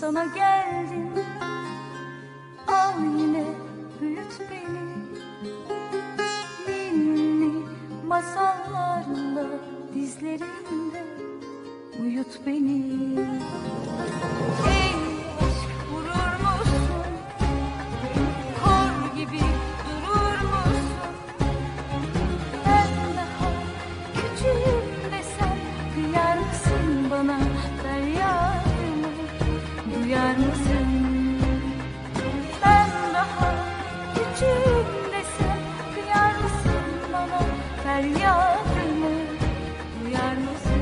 Sana geldim. Al yine büyüt beni. Ninni masallarla dizlerinde uyut beni. Ey aşk vurur musun? Kor gibi durur musun? Ben daha küçüğüm desem kıyar mısın bana feryadımı? Duyar mısın? Ben daha küçüğüm desem kıyar mısın bana feryadımı? Duyar mısın?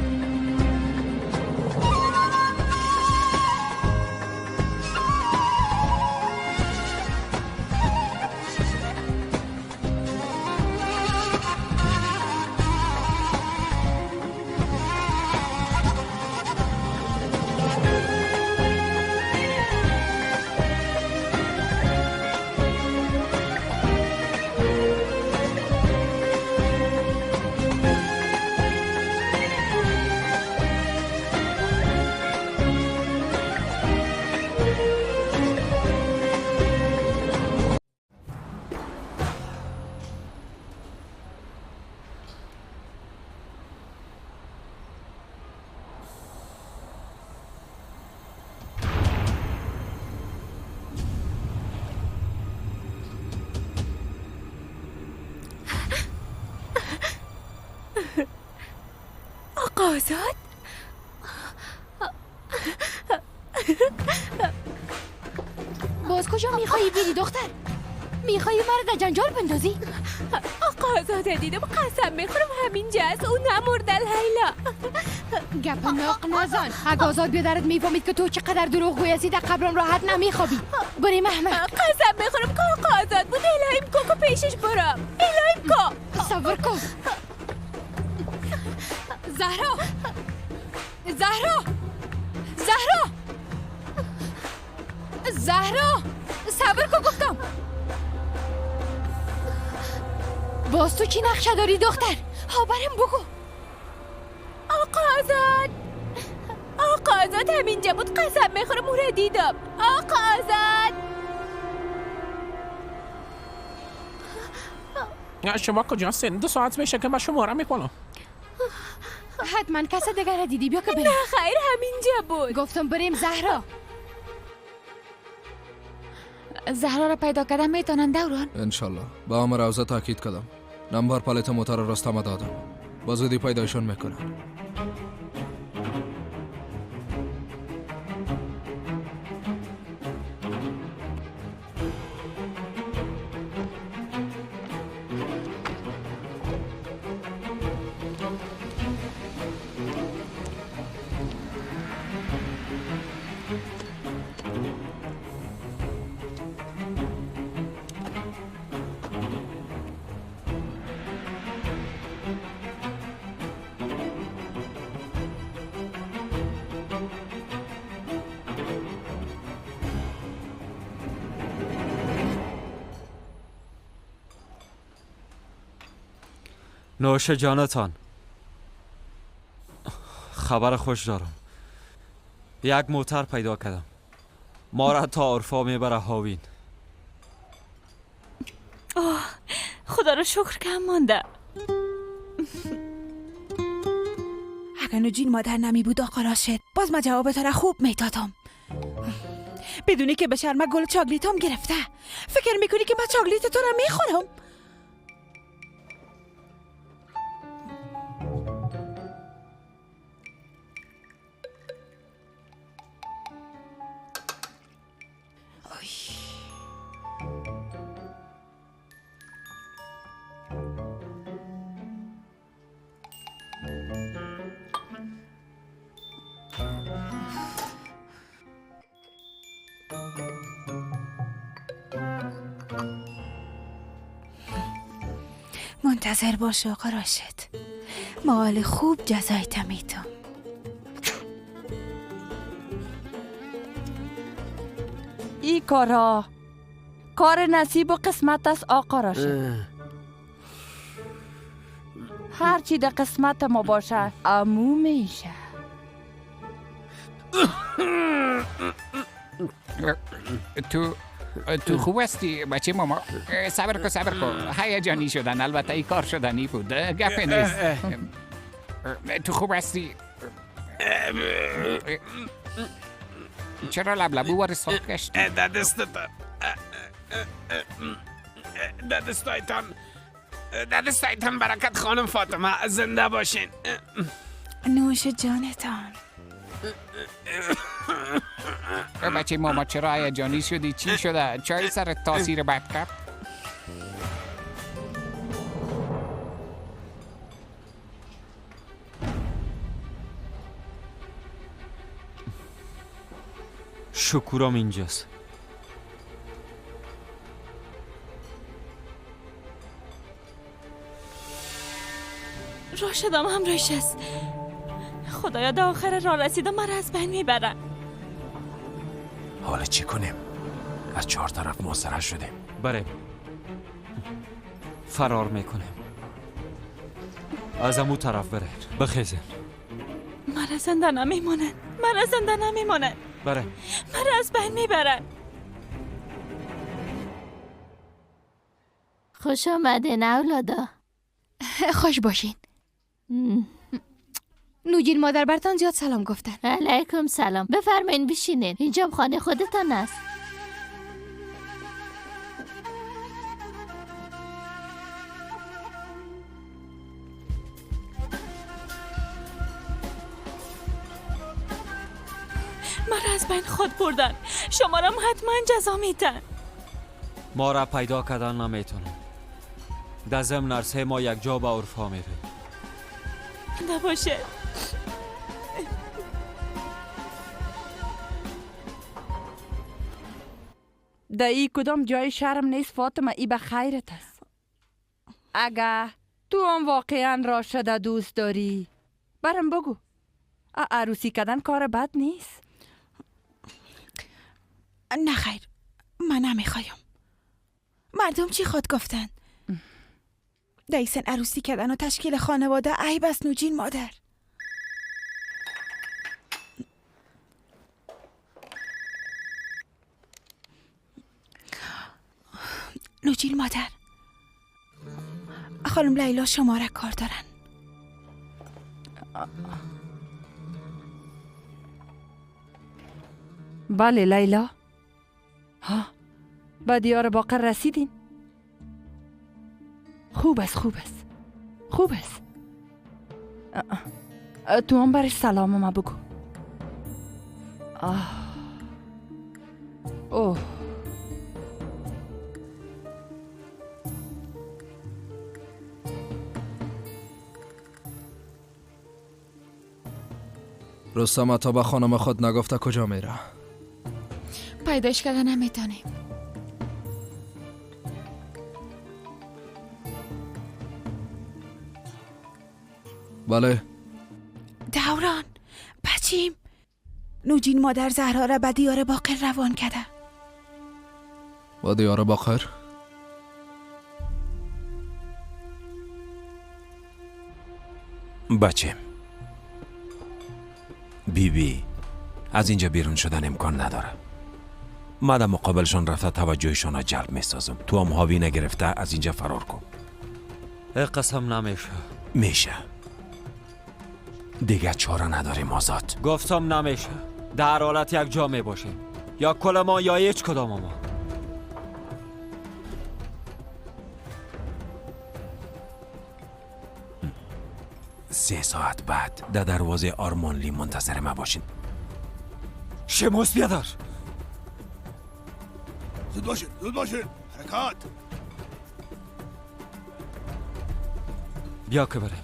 آقا آزاد؟ باز کجا میخوایی بری دختر؟ میخوایی مرا در جنجال بندازی؟ آقا آزاد دیدم، قسم میخورم همینجا است، او نمرده لیلا. گپ ناق نزن. اگه آزاد بیادرت میفهمید که تو چقدر دروغ هستی در قبرم راحت نمیخوابی. بریم احمد. قسم میخورم که آقا آزاد بود. الهیم کو که پیشش برم. الهیم کو. صبر کن. زهرا، زهرا، زهرا، زهرا، صبر کن گفتم. باز تو چی نقشه داری دختر؟ ها برم بگو. آقا آزاد، آقا آزاد همینجا بود، قسم میخورم او را دیدم. آقا آزاد. شما کجا هستین؟ 2 ساعت میشه که من شما را میکنم. حتما کس دیگر را دیدی. بیا که بریم. نه خیر همینجا بود. گفتم بریم زهرا. زهرا را پیدا کردم میتونن دوران؟ انشالله. با امر روزه تاکید کردم. نمبر پلیت موتر رستم دادم. با زودی پیدایشون میکنن. نوش جانتان، خبر خوش دارم. یک موتر پیدا کردم، ما را تا عرفا میبره هاوین. آه خدا رو شکر که هم مانده. اگر نجین مادر نمی بود آقا راشد، باز من جواب تو را خوب میدادم. بدونی که به شرم گل چاکلیتم گرفته. فکر میکنی که من چاکلیت تو را میخورم؟ منتظر باش آقا راشد، مال خوب جزایت میتم. ای کارا کار نصیب و قسمت است آقا راشد. هرچی در قسمت ما باشه عمو میشه. تو خوب هستی بچه ماما؟ صبر کن صبر کن، هیجانی شدن، البته ای کار شدنی بود، گپ نیست. تو خوب هستی؟ چرا لبلبو وارد ساخت گشتی؟ دستایتان برکت خانم فاطمه، زنده باشین. نوش جانتان. بچه ماما چرا هیجانی شدی؟ چی شده؟ چای سر تاثیر بد کرد؟ شکورم اینجاست. راشدم همراهش است. خدایا در آخر راه رسیدم، مرا از بین میبرن. حالا چی کنیم؟ از 4 طرف محاصره شدیم. بله فرار میکنیم. از امو طرف بره بخیزن. مرا زنده نمیمانند، مرا زنده نمیمانند. بره مرا از بین میبرن. خوش آمدین اولادا. خوش باشین. نوجین مادر برتان زیاد سلام گفتن. علیکم سلام، بفرمایین بشینین، اینجا خانه خودتان است. مرا از بین خود بردن، شما را حتما جزا میتن. ما را پیدا کردن نمیتونم. در ضمن عرصه ما یک جا به عرفا میریم. نباشه. در ای کدام جای شرم نیست فاطمه، ای به خیرت است. اگه تو هم واقعا راشد دوست داری برم بگو، عروسی کردن کار بد نیست. نه خیر، من نمیخوایم. مردم چی خواد گفتن؟ دیسن عروسی کردن و تشکیل خانواده عیب است نوجین مادر. نوجین مادر، خانم لیلا شما را کار دارن. بله لیلا. ها، به دیار باقر رسیدین؟ خوب است خوب است خوب است. تو هم برش سلام ما بگو. آه. اوه. رستم تا به خانم خود نگفته کجا میره؟ پیداش کردن نمیتونیم. بله دوران بچیم، نوجین مادر زهرا را به دیار باقر روان کرده. با دیار باقر؟ بچیم بی بی، از اینجا بیرون شدن امکان نداره. ما در مقابلشان رفته توجهشان را جلب میسازم. تو هم هاوی نگرفته از اینجا فرار کن. قسم نمیشه. میشه دیگه، چاره نداریم آزاد. گفتم نمیشه. در حالت یک جا می باشیم، یا کل ما یا هیچ کدام ما. 3 ساعت بعد در دروازه آرمانلی منتظر ما باشین. شموس بیادر. زود باشین زود باشین، حرکت. بیا که بریم.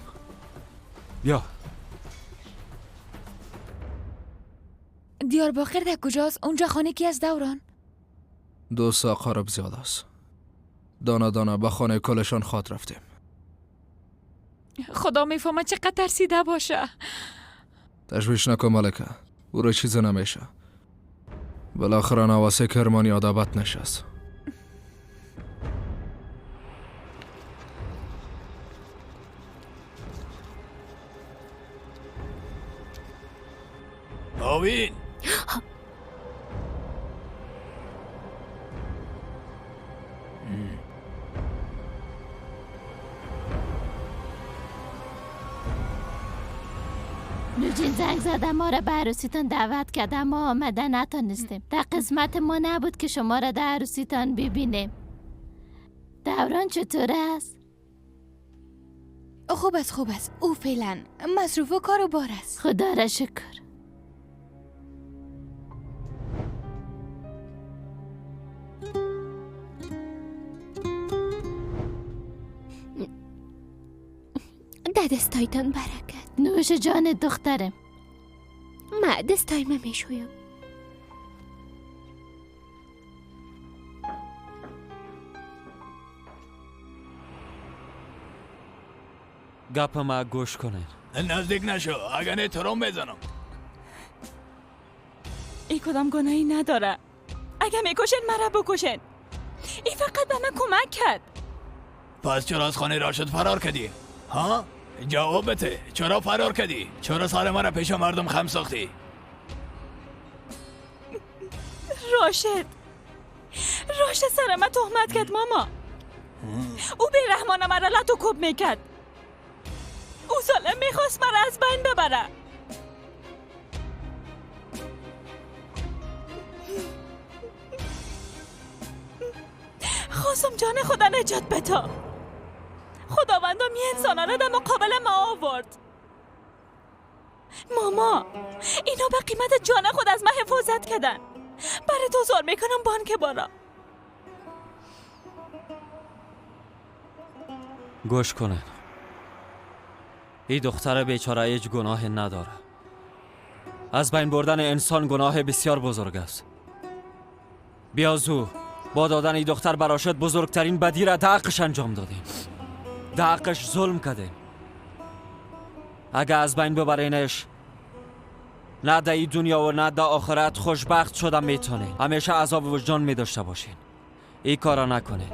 بیا. دیار باقر در کجاست؟ اونجا خانه کی از دوران؟ 2 اقارب زیاد است. دانه دانه به خانه کلشان خواد رفتیم. خدا میفهمه چقدر ترسیده باشه. تشویش نکن ملکه، او را چیزی نمیشه. بالاخره نواسه کرمانی عادت نشست. آوین نوجین زنگ زده ما را به عروسیتان دعوت کرد، اما آمده نتانستیم. در قسمت ما نبود که شما را در عروسیتان ببینیم. دوران چطور است؟ خوب است، خوب است. او فعلا مصروف و کار و بار است. خدا را شکر. ده دستایتان برکت. نوش جان دخترم. ما دستای ما میشویم. گپ ما گوش کنین. نزدیک نشو، اگر نه تو رو میزنم. ای کدام گناهی نداره. اگر میکشن مرا بکشن. ای فقط به من کمک کرد. پس چرا از خانه راشد فرار کردی؟ ها؟ جواب بده. چرا فرار کردی؟ چرا سر مرا پیش مردم خم ساختی؟ راشد سر من تهمت کرد ماما. او بی‌رحمانه مرا لط و کوب میکرد. او ظالم میخواست مرا از بین ببره. خواستم جان خدا نجات بده. خداوندم یه انسانا را در مقابل ما آورد. ماما اینا به قیمت جان خود از من حفاظت کردن. برای تو زار میکنم بانک بارا. گوش کنن. این دختر بیچاره هیچ گناه نداره. از بین بردن انسان گناه بسیار بزرگ است. بیازو با دادن این دختر به راشد بزرگترین بدی را در حقش انجام دادیم. در حقش ظلم کردیم. اگه از بین ببرینش نه در این دنیا و نه در آخرت خوشبخت شدن میتونین. همیشه عذاب وجدان می داشته باشین. این کارا نکنین.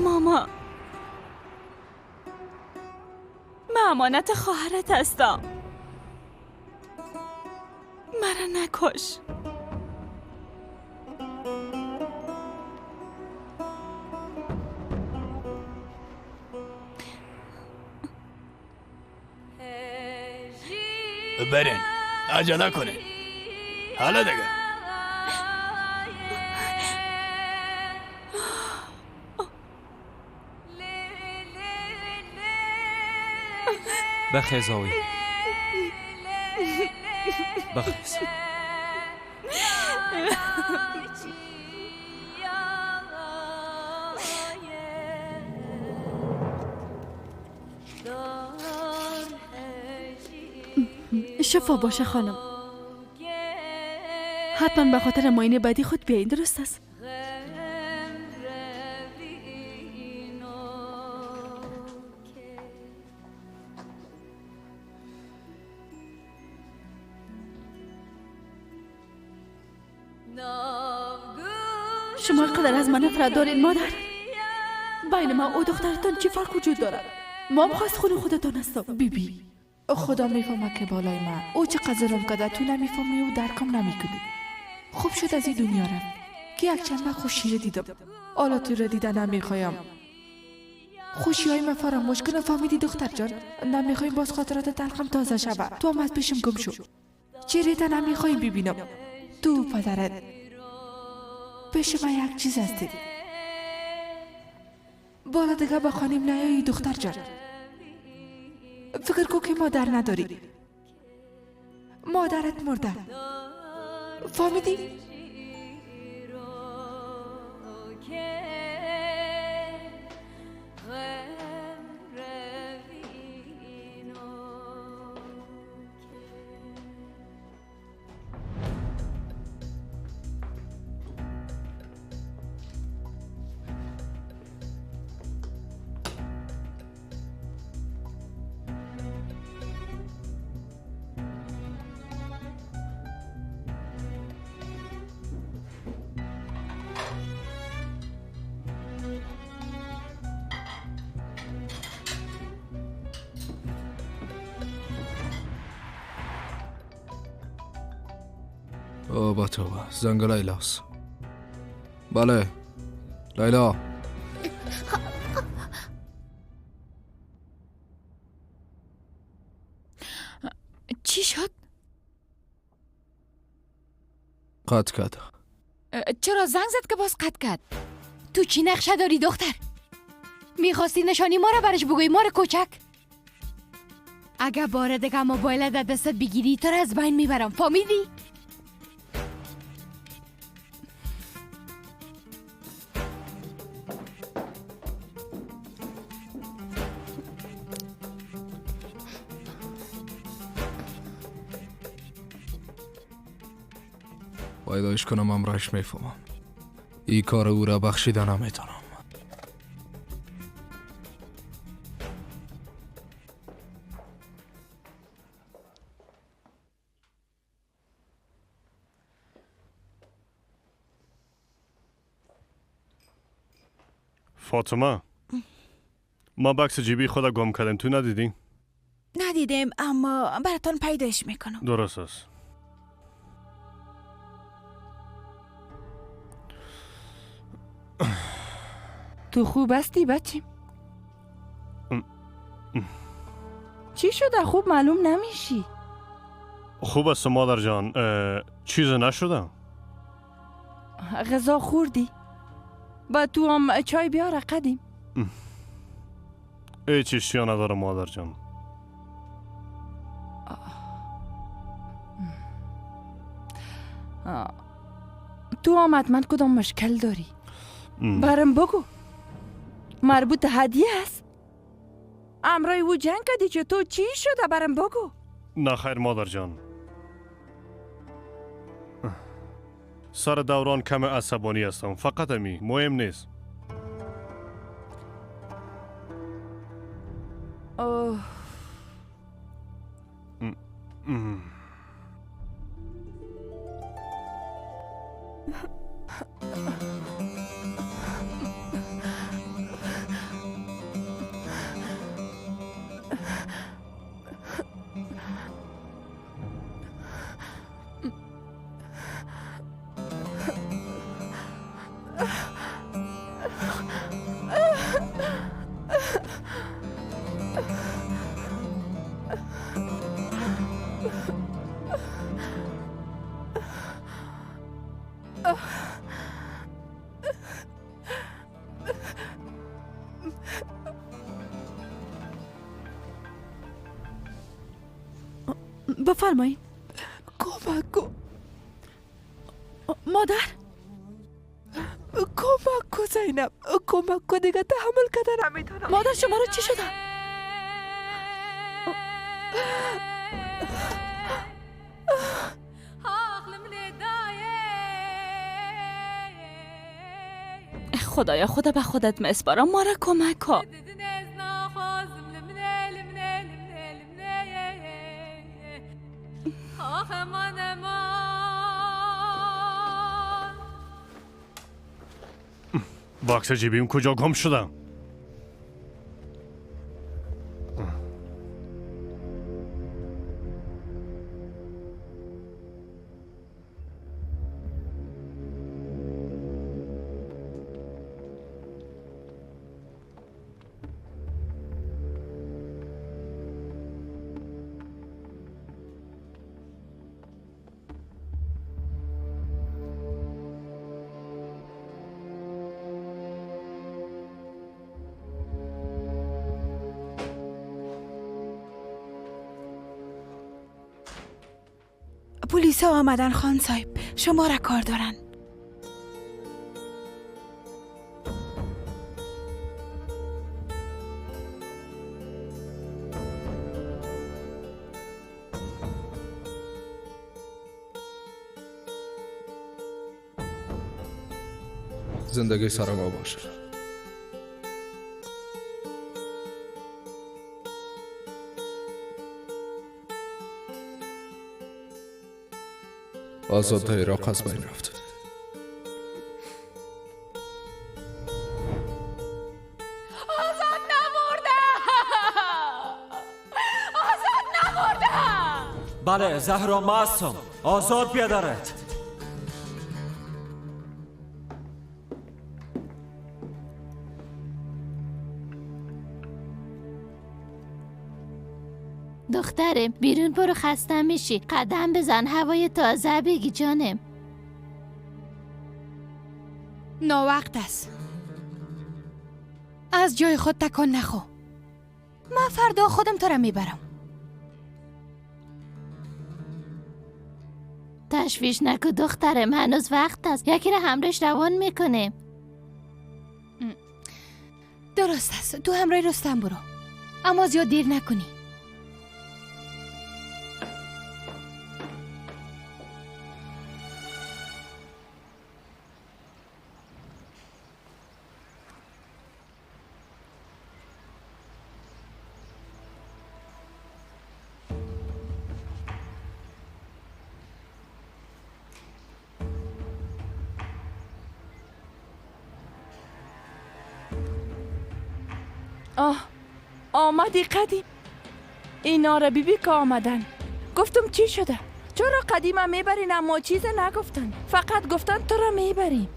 ماما من امانت خواهرت هستم. مرا نکش. برین، عجله کنین. حالا دیگه بخیز آوی، بخیز. شفا باشه خانم. حتما به خاطر معاینه بعدی خود بیاین، درست است؟ شما قدر از من نفرت دارین مادر. بین ما و دخترتان چی فرق وجود داره؟ ما هم خواست خون خودتان هستم. بی بی خدا میفهمه که بالای من او چقدر ظلم کرده، تو نمیفهمی و درکم نمیکنی. خوب شد از این دنیا رفت که یک چند وقت خوشی را دیدم. حالا تو را دیده نمیخوایم. خوشی های من فراموش کنم. فهمیدی دختر جان؟ نمیخوایم باز خاطرات تلخم تازه شود. تو هم از پیشم گم شو. چهره تا نمیخوایم ببینم. تو پدرت پیش من یک چیز هستی. بالا دیگه به خانیم نیایی دختر جان. فکر کو که مادر نداری. مادرت مرده. فهمیدی؟ او با توبه، زنگ لیلاست. بله لیلا. چی شد؟ قطع کرد. چرا زنگ زد که باز قطع کرد؟ تو چی نقشه داری دختر؟ میخواستی نشانی ما را برش بگویی مار کوچک؟ اگه بار دیگه موبایل در دستت بگیری تو را از بین میبرم، فهمیدی؟ پیدایش کنم امرش میفهمم. ای کار او را بخشیده نمیتونم. فاطمه، ما بکس جیبی خود گم کردیم، تو ندیدی؟ ندیدیم، اما براتون پیدایش میکنم. درست است. تو خوب هستی بچیم؟ چی شده؟ خوب معلوم نمیشی. خوب است مادر جان، چیز نشده. غذا خوردی؟ با تو هم چای بیاره قدیم. هیچ اشتیا ندارم مادر جان. تو هم حتما کدام مشکل داری؟ برم بگو. مربوط هدیه است؟ امرای او جنگ کردی که تو چی شده؟ برم بگو. نه خیر مادر جان، سر دوران کم عصبانی هستم، فقط امی مهم نیست. اوه. بفرمایید. کمک کن مادر، کمک کن زینب، کمک کن، دیگه تحمل کردن نمیتونم. مادر شما رو چی شده؟ خدایا خدا به خودت مسپارم، ما را کمک کن. باکس جیبیم کجا گم شدم؟ پلیس ها آمدن خان صاحب، شما را کار دارن. زندگی سر ما باشه. آزاد تا عراق از بین رفت. آزاد نمرده، آزاد نمرده. بله زهرا ما هستم، آزاد بیادرت. دخترم، بیرون برو خسته میشی. قدم بزن، هوای تازه بگی جانم. ناوقت است. از جای خود تکان نخو. من فردا خودم تو را میبرم. تشویش نکن دخترم، هنوز وقت است. یکی را همراهش روان میکنیم. درست است، تو همراه رستم برو، اما زیاد دیر نکنی. آه آمدی قدیم. اینا را بیبی که آمدن. گفتم چی شده؟ چرا قدیم میبرین اما چیز نگفتن، فقط گفتن تو را میبریم.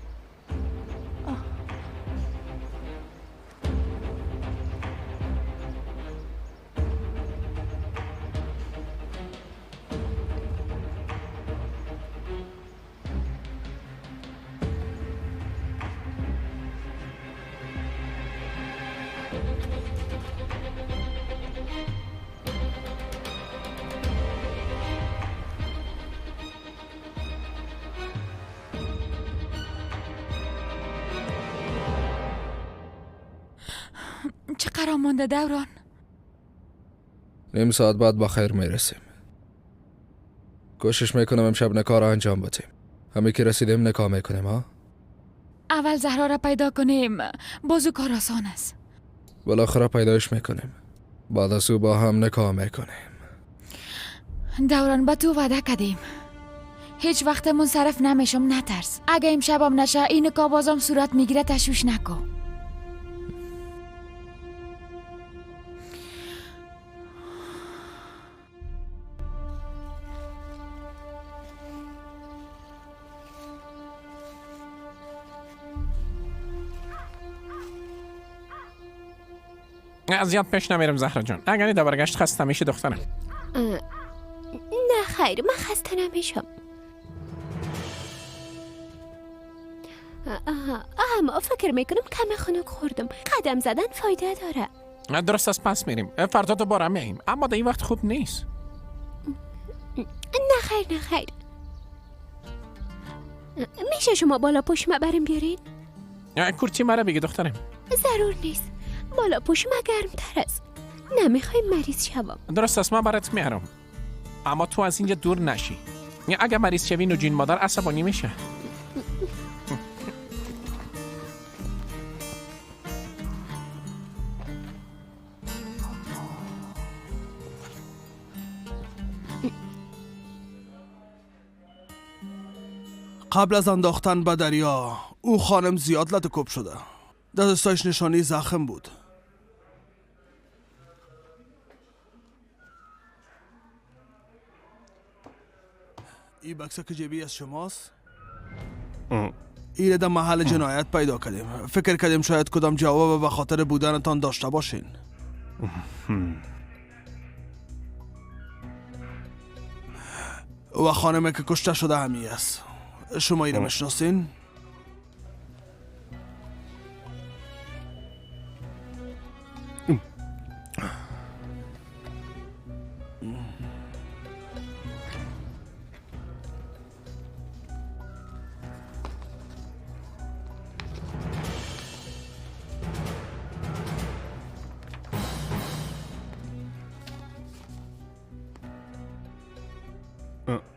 چه قرار مانده دوران؟ نیم ساعت بعد با خیر میرسیم. کوشش میکنم امشب نکار را انجام بدیم. همه که رسیدیم نکاح میکنیم. ها؟ اول زهرا را پیدا کنیم، بازو کار آسان است. بالاخره پیدایش میکنیم. بعد از او با هم نکاح میکنیم. دوران با تو وعده کردیم هیچ وقت منصرف نمیشم، نترس. اگه امشبم نشه این نکاح بازم صورت میگیره، تشویش نکن. زیاد پیش نمیرم زهرا جان، اگر در برگشت خسته میشی دخترم. نه خیر، من خسته نمیشم. اما فکر میکنم کم خنک خوردم. قدم زدن فایده داره. درست از پس میریم، فردا دوباره میاییم، اما در این وقت خوب نیست. نه خیر نه خیر. میشه شما بالا پشت ما برم بیارین؟ کرتی مرا بگی دخترم. ضرور نیست، بالا پوش ما گرمتر است. نمیخوایم مریض شوم. درست است، من برات میارم، اما تو از اینجا دور نشی. اگه مریض شوی نوجین مادر عصبانی میشه. قبل از انداختن به دریا او خانم زیاد لط و کوب شده. دستاش نشانی زخم بود. این بکسه که جیبی از شماست؟ این در محل جنایت پیدا کردیم. فکر کردیم شاید کدام جواب به خاطر بودنتان داشته باشین. و خانمه که کشته شده همی است. شما این را میشناسین؟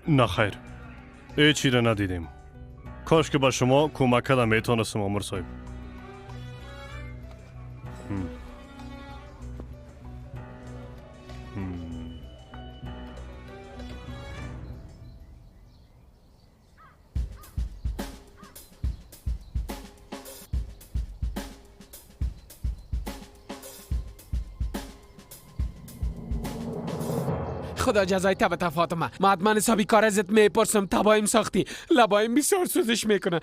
نه خیر، هیچی را ندیدیم. کاش که با شما کمک کردم میتونستم آمر صاحب. خدا جزای تبت فاطمه، ما حتما حسابی کار ازت میپرسم. تبایم ساختی، لبایم بسیار سوزش میکنه.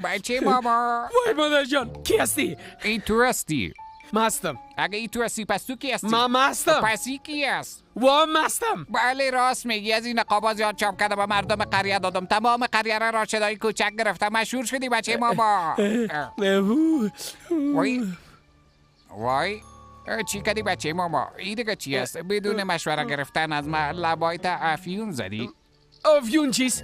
بچه بابا. وای مادر جان، کی هستی؟ ای تو هستی. مستم. اگه ای تو هستی پس تو کی هستی؟ من مستم. پس ای کی است؟ و مستم. بله راست میگی. از این نقابا زیاد چاپ کردم و مردم قریه دادم. تمام قریه را راشدای کوچک گرفتم. مشهور شدی بچه ماما. وای وای، چی کردی بچه ماما؟ این دیگه چی است؟ بدون مشوره گرفتن از من لبایت افیون زدی؟ افیون چیست؟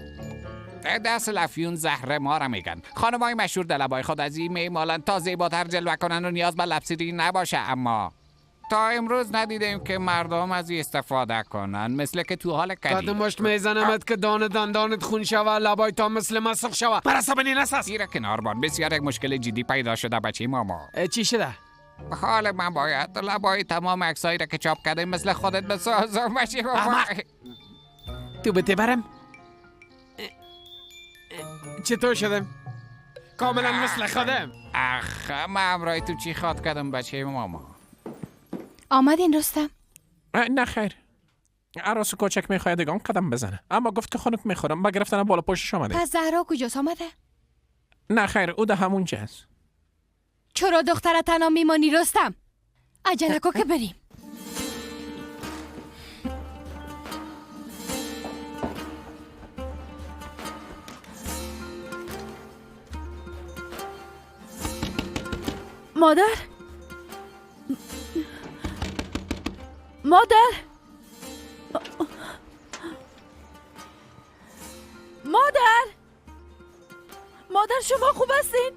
دست افیون زهر ما را میگن. خانمای مشهور در لبای خود از این میمالن تا زیباتر جلوه کنن و نیاز به لبسیری نباشه. اما تا امروز ندیدیم که مردم از این استفاده کنن. مثل که تو حال کدی قدم مشت میزنمت که دان دندانت خون شوه، لبای تا مثل مسخ شوه. مرا عصبانی نساز. زیرا کنار بان. بسیار یک مشکل جدی پیدا شده بچه ماما. چی شده؟ حال من باید لبای تمام عکسایی را که چاپ کردیم مثل خودت بسازم بچه ماما. تو بته برم. چطور شدم؟ کاملا مثل خودم. اخ من همراه تو چی خواد کردم بچه ماما؟ آمدین رستم؟ نه خیر. عروس کوچک میخواید دگان قدم بزنه، اما گفت که خنک میخورم. با گرفتن بالا پشتش آمده. پس زهرا کجاست آمده؟ نه خیر، او ده همونجا است. چرا دختر تنها میمانی رستم؟ عجله کو که بریم. مادر، مادر، مادر، مادر، شما خوب هستین؟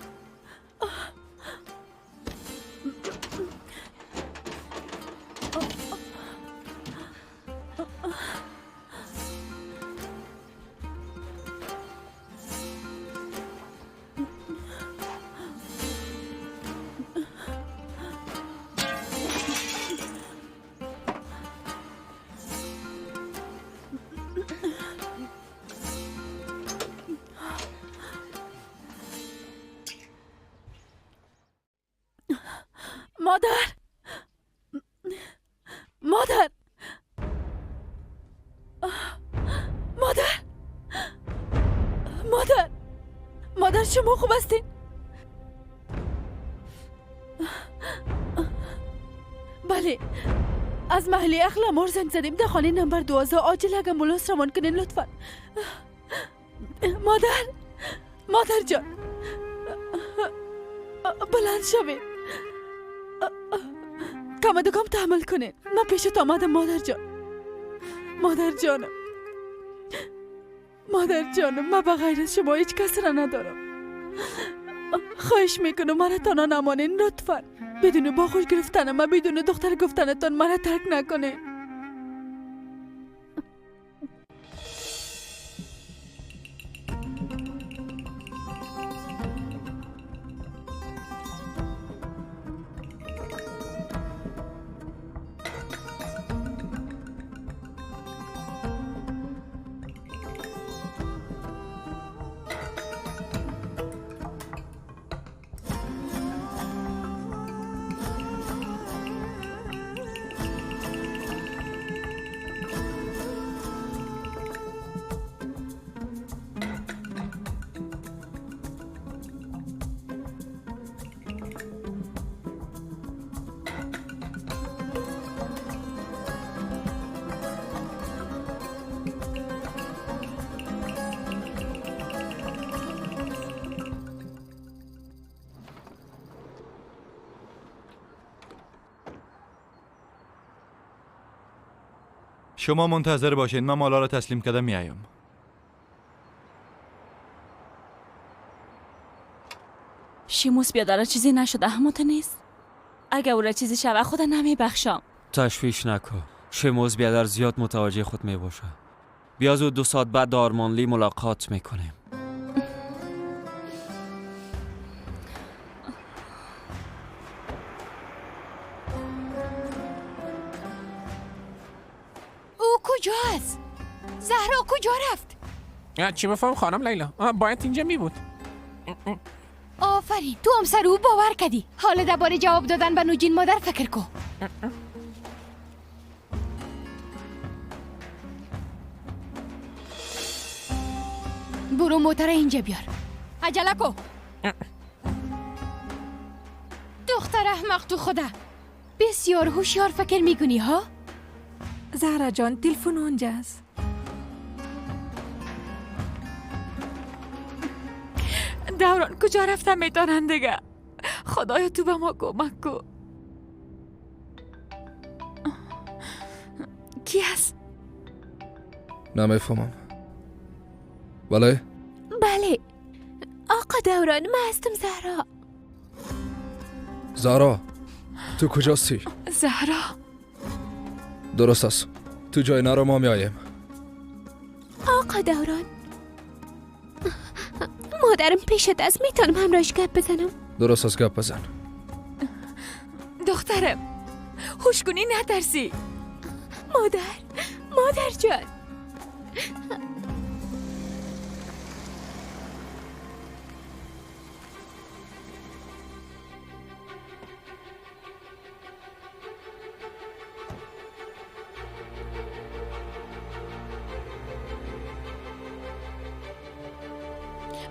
مادر، مادر، مادر، مادر، مادر، شما خوب هستین؟ بله، از محله اخلامور زنگ زدیم. در خانه نمبر 12. عاجل اگه امبولانس روان کنین لطفا. مادر، مادر جان، بلند شوید. کم دو کم تحمل کنین. من پیشت آمدم مادر جان. مادر جانم، مادر جانم، من بغیر از شما هیچ کس را ندارم. خواهش میکنم مرا تنها نمانین لطفا. بدون با خوش گرفتن من، بدون دختر گفتنتان مرا ترک نکنین. شما منتظر باشین، من مالا را تسلیم کردم میایم. شیموس بیادر چیزی نشده، همون نیست. اگه او را چیزی شوه خدا نمیبخشم. تشویش نکن، شیموس بیادر زیاد متوجه خود میباشه. بیا زود 2 ساعت بعد آرمانلی ملاقات میکنیم. کجاست؟ زهرا کجا رفت؟ چی بفهم خانم لیلا؟ باید اینجا می بود. آفرین، تو هم سر او باور کردی. حالا درباره جواب دادن به نوجین مادر فکر کن. برو موتر اینجا بیار. عجله کو. دختر احمق تو خدا بسیار هوشیار فکر میکنی ها؟ زهرا جان تلفن اونجاست. دوران کجا رفتم میتونن دیگه؟ خدایا تو به ما کمک کو. کی هست؟ نمیفهمم. بله؟ بله آقا دوران، من هستم زهرا. زهرا تو کجاستی؟ زهرا درست است، تو جای نرو، ما میاییم. آقا دوران مادرم پیشت است، میتونم همراهش گپ بزنم؟ درست است، گپ بزن. دخترم هوش کنی، نترسی. مادر، مادر جان.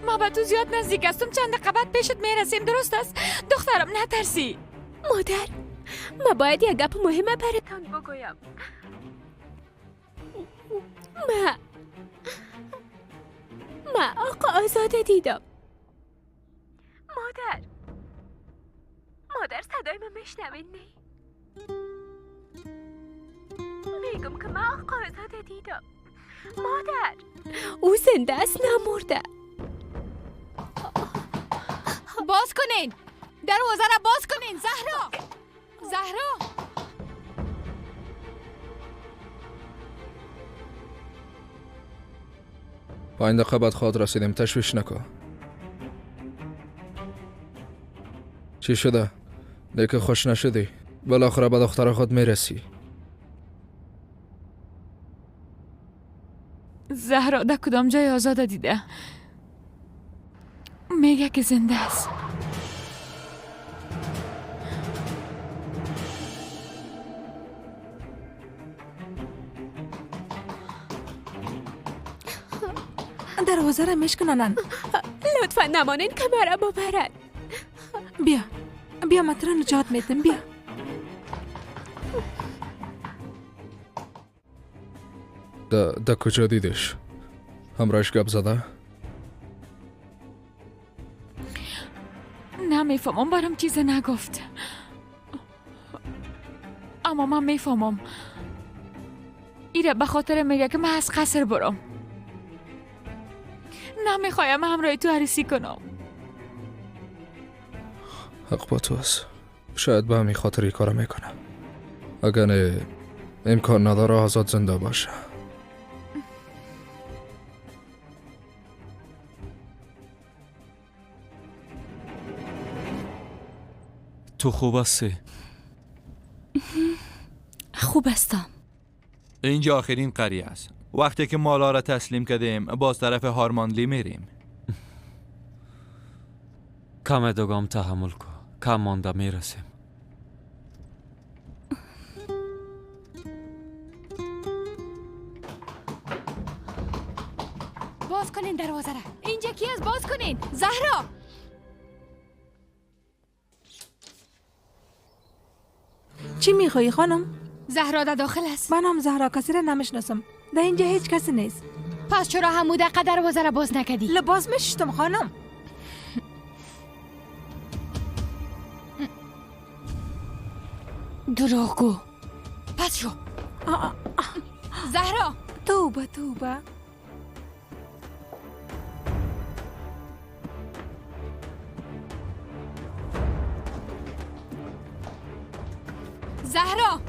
ما به تو زیاد نزدیک هستم، چند دقیقه بعد پیشت میرسیم. درست است دخترم، نترسی. مادر ما باید یک گپ مهمه براتان بگویم. ما آقا آزاده دیدم. مادر، مادر صدای من میشنوین؟ نه میگم که ما آقا آزاده دیدم. مادر او زنده است، نمرده. باز کنین دروازه را، باز کنین. زهرا، زهرا. پنج دقیقه بعد خواهد رسیدیم، تشویش نکن. چی شده؟ دیگه خوش نشدی؟ بالاخره به دختر خود میرسی. زهرا در کدام جای آزاده دیده؟ میگه که زنده است. دروازه را میشکنانن. لطفا نمانین که مرا ببرد. بیا بیا، من تو را نجات میدم. بیا. ده کجا دیدش؟ همراهش گپ زده؟ نمیفهمم، برام چیز نگفت، اما من میفهمم. ایره به خاطر میگه که من از قصر برم. نمیخوایم همراه تو عروسی کنم. حق با تو است. شاید به همین خاطر این کارو میکنم. اگر نه امکان نداره آزاد زنده باشه. تو خوب هستی؟ خوب هستم. اینجا آخرین قریه است. وقتی که مالا را تسلیم کردیم باز طرف هارمانلی میریم. کم دوگام تحمل کن، کم مانده میرسیم. باز کنین دروازه را. اینجا کی است؟ باز کنین. زهرا. چی میخوایی خانم؟ زهرا در داخل است. من هم زهرا کسی را نمیشناسم. در اینجا هیچ کسی نیست. پس چرا همون دقیقه دروازه را باز نکردی؟ لباس میشستم خانم. دروغگو. پس شو. زهرا. توبه توبه. زهرا،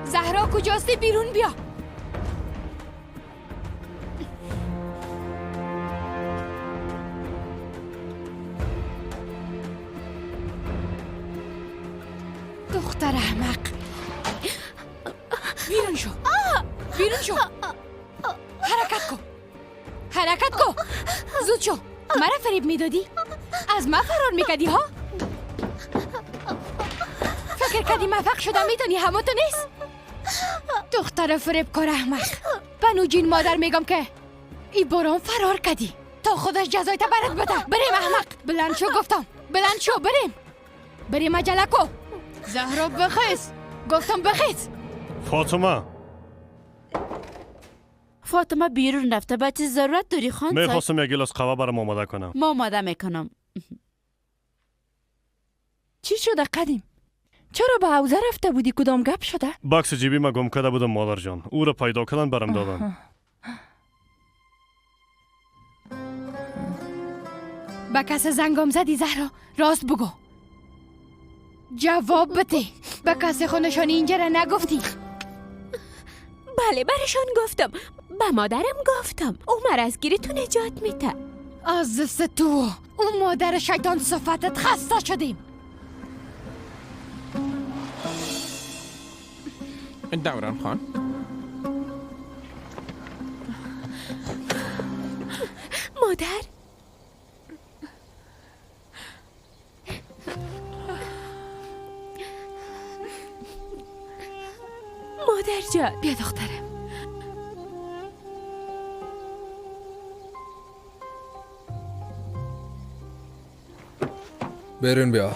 زهرا کجاستی؟ بیرون بیا. دختر احمق، بیرون شو، بیرون شو. حرکت کن، حرکت کن، زود شو. مرا فریب میدادی؟ از من فرار میکردی ها؟ فکر کردی موفق شدم میتونی؟ همه تو نیست. دختر فریبکار احمق، بنوجین مادر میگم که ای باران فرار کردی. تا خودش جزایت برات بده. بریم احمق، بلند شو گفتم، بلند شو، بریم بریم، عجله کو. زهرا بخیز، گفتم بخیز. فاطمه، فاطمه بیرون رفته، به چه ضرورت داری خان صاحب؟ میخواستم یک گلاس قهوه برام آماده کنم. ما آماده میکنم. چی شده قدیم؟ چرا به حوزه رفته بودی؟ کدام گپ شده؟ بکس جیبی ما گم کرده بودم مادر جان، او را پیدا کردن برام دادن. به کس زنگم زدی زهرا؟ راست بگو، جواب بده. به کس خونشانی اینجا را نگفتی؟ بله برشان گفتم، به مادرم گفتم، او مرا از گیر تو نجات میده. از دست تو، اون مادر شیطان صفتت خسته شدیم. دوران خان، مادر، مادر جان، بیا دخترم. برین بیا.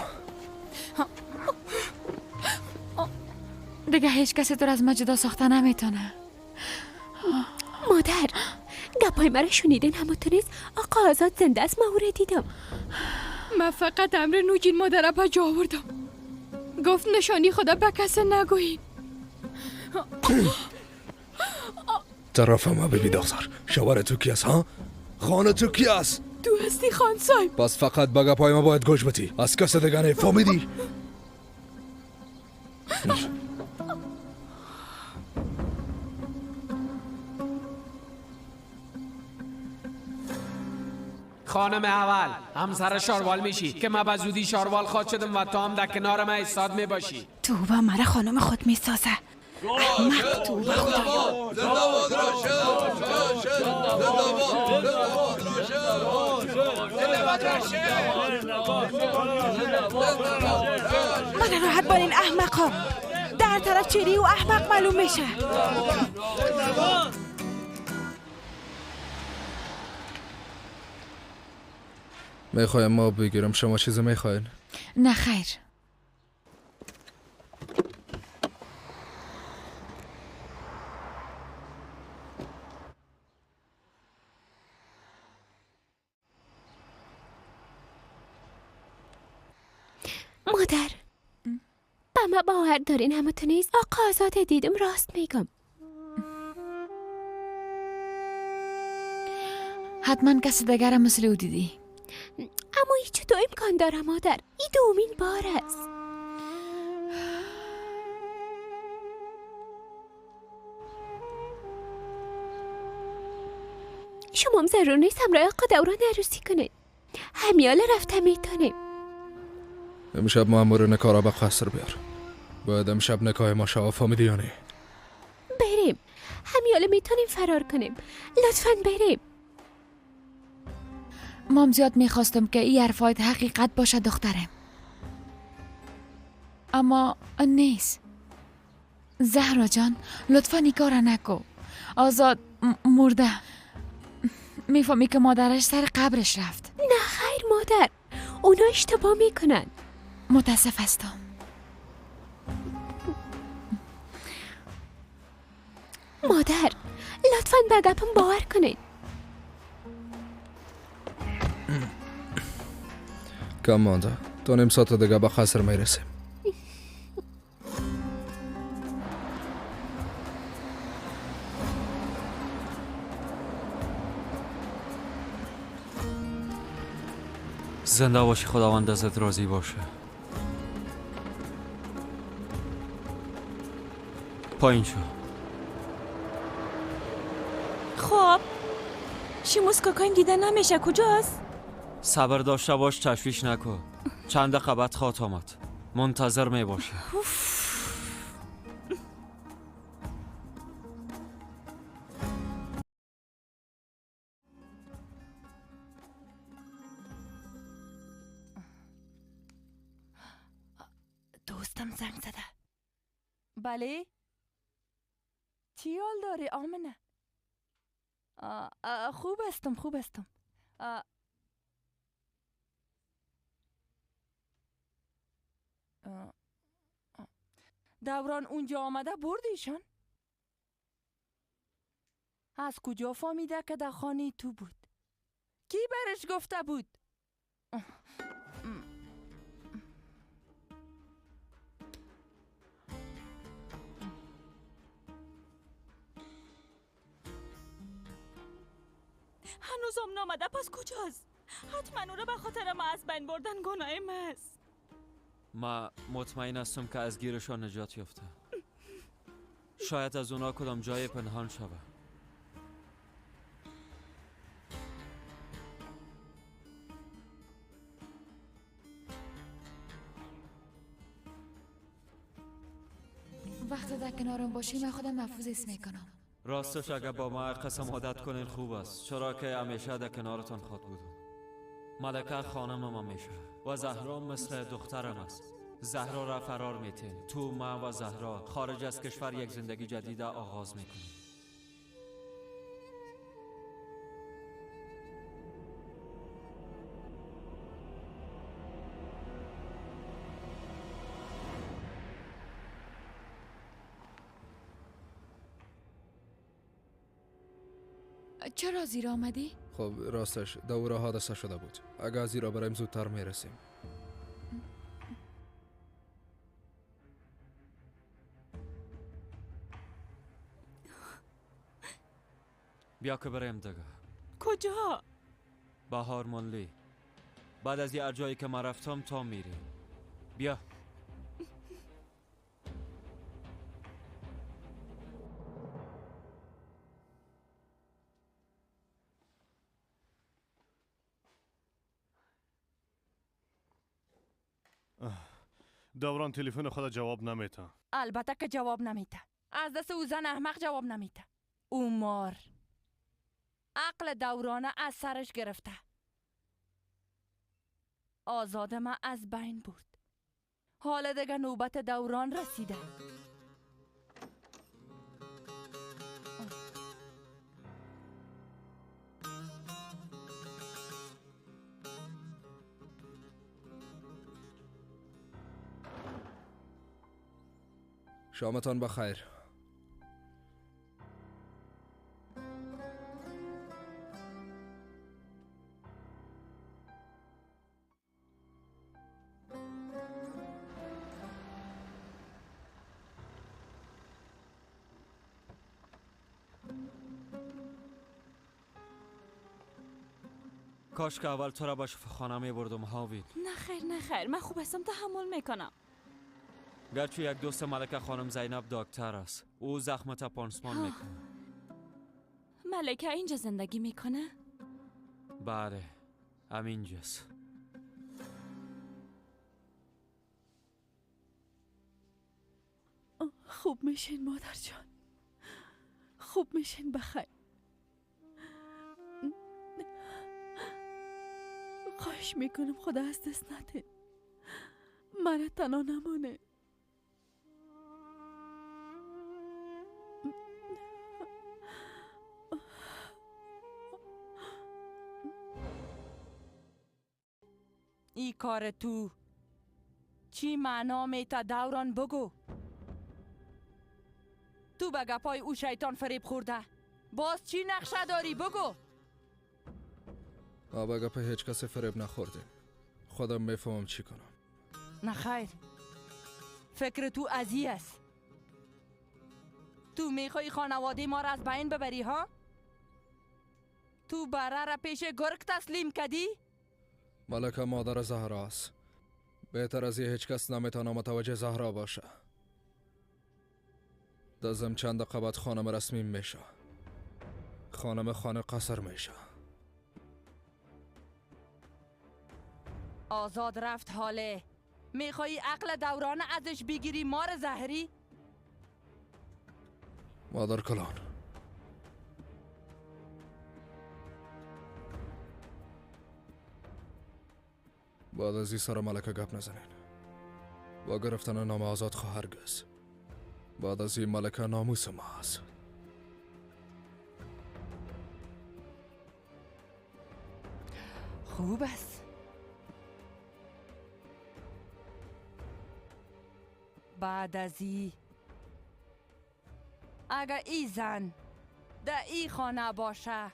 دیگه هیچ کسی تو از ما جدا ساخته نمیتونه. مادر، گپای مرا شنیدین؟ همونطور آقا آزاد زنده است، ما او را دیدم. من فقط امر نوجین مادر به جا آوردم. گفت نشانی خدا به کس نگویین. طرف ما ببی دختر، شوهر تو کی است ها؟ خانه تو کی است؟ تو هستی خان صاحب. پس فقط به گپای ما باید گوش بدی، از کس دیگه نه، فهمیدی؟ خانم اول، همسر شاروال میشی که من به زودی شاروال خواهد شدم و تو هم در کنار من ایستاد میباشی. توبه مرا خانم خود میسازه. احمق، توبه خدایا. من راحت با این احمق ها، در طرف چهره و احمق معلوم میشه. میخوایم ما بگیرم، شما چیزی میخواین؟ نه خیر. مادر، به ما باور دارین همتون نیست؟ آقا آزاد دیدم، راست میگم. حتما کسی دیگر مثل او دیدی. اما هیچ تو امکان داره مادر، این دومین بار است. شما هم ضرور نیست همراه آقا دوران عروسی کنید، همیاله رفته میتونیم. امشب مامور نکارا به قصر بیار، باید امشب نکاه ما شوا، فهمیدی یا نه؟ بریم، همیاله میتونیم فرار کنیم، لطفاً بریم. مام زیاد میخواستم که این حرفایت حقیقت باشه دخترم، اما نیست. زهرا جان لطفا این کار نکو. آزاد مرده، میفهمی که مادرش سر قبرش رفت. نه خیر مادر، اونا اشتباه میکنن. متاسف هستم. مادر لطفا به گپم باور کنید. کم مانده، تا نیم ساعت دیگه به قصر میرسیم. زنده باشی، خداوند ازت راضی باشه. پایین شو. خب شیموس کاکایم دیده نمیشه، کجاست؟ صبر داشته باش، تشویش نکن. چند دقیقه بعد خواهد آمد، منتظر می باشه. دوستم زنگ زده. بله؟ چی حال داری آمنه؟ خوب هستم، خوب هستم. دوران اونجا آمده بردیشان؟ از کجا فهمیده که در خانه تو بود؟ کی برش گفته بود؟ هنوزم نامده، پس کجاست؟ حتما او را به خاطر ما از بین بردن گناه ماست. ما مطمئن هستم که از گیرشان نجات یافته. شاید از اونا کدام جای پنهان شوه. وقتی در کنارم باشی من خودم محفوظ اسم میکنم. راستش اگر با ما قسم عادت کنین خوب است، چرا که همیشه در کنارتان خود بودم. ملکه خانمم همیشه و زهرا مثل دخترم است. زهرا را فرار میتین. تو، ما و زهرا خارج از کشور یک زندگی جدید آغاز میکنیم. چرا زیر آمدی؟ خب راستش دوره حادثه شده بود. اگر زیرا برایم زودتر میرسیم. بیا که بریم دیگه. کجا؟ بهار مانلی. بعد از یه جایی که من رفتم تا میریم. بیا. دوران تلفن خود جواب نمیده. البته که جواب نمیده. از دست او زن احمق جواب نمیده. او مار عقل دورانه از سرش گرفته. آزاد ما از بین برد. حالا دیگه نوبت دوران رسیده. شامتان بخیر. کاش که اول تو را به شفاخانه می بردم هاوید. نه خیر نه خیر، من خوب هستم، تحمل میکنم. گرچه یک دوست ملکه خانم زینب دکتر است، او زخمت پانسمان میکنه. ملکه اینجا زندگی میکنه؟ بله، همینجاست. خوب میشین مادر جان، خوب میشین، بخیر. خواهش میکنم خدا از دست نده، مرا تنها نمانه. ای کار تو چی معنا میته دوران بگو؟ تو به گپای او شیطان فریب خورده، باز چی نقشه داری بگو؟ ما به گپ هیچ کسی فریب نخوردیم. خودم میفهمم چی کنم. نه خیر، فکر تو ازی است. تو میخوای خانواده ما را از بین ببری ها؟ تو بره را پیش گرگ تسلیم کدی؟ ملکه مادر زهرا است. بهتر از هیچ کس نمیتونه متوجه زهرا باشه. دازم چند دقیقه بعد خانم رسمی میشه. خانم خانه قصر میشه. آزاد رفت حاله. میخوایی عقل دوران ازش بگیری مار زهری؟ مادر کلان، بعد از این سر ملکه گپ نزنین. با گرفتن نام آزاد خواهرگز. بعد از این ملکه ناموس ما است. خوب است. بعد از ای اگر ای زن در ای خانه باشه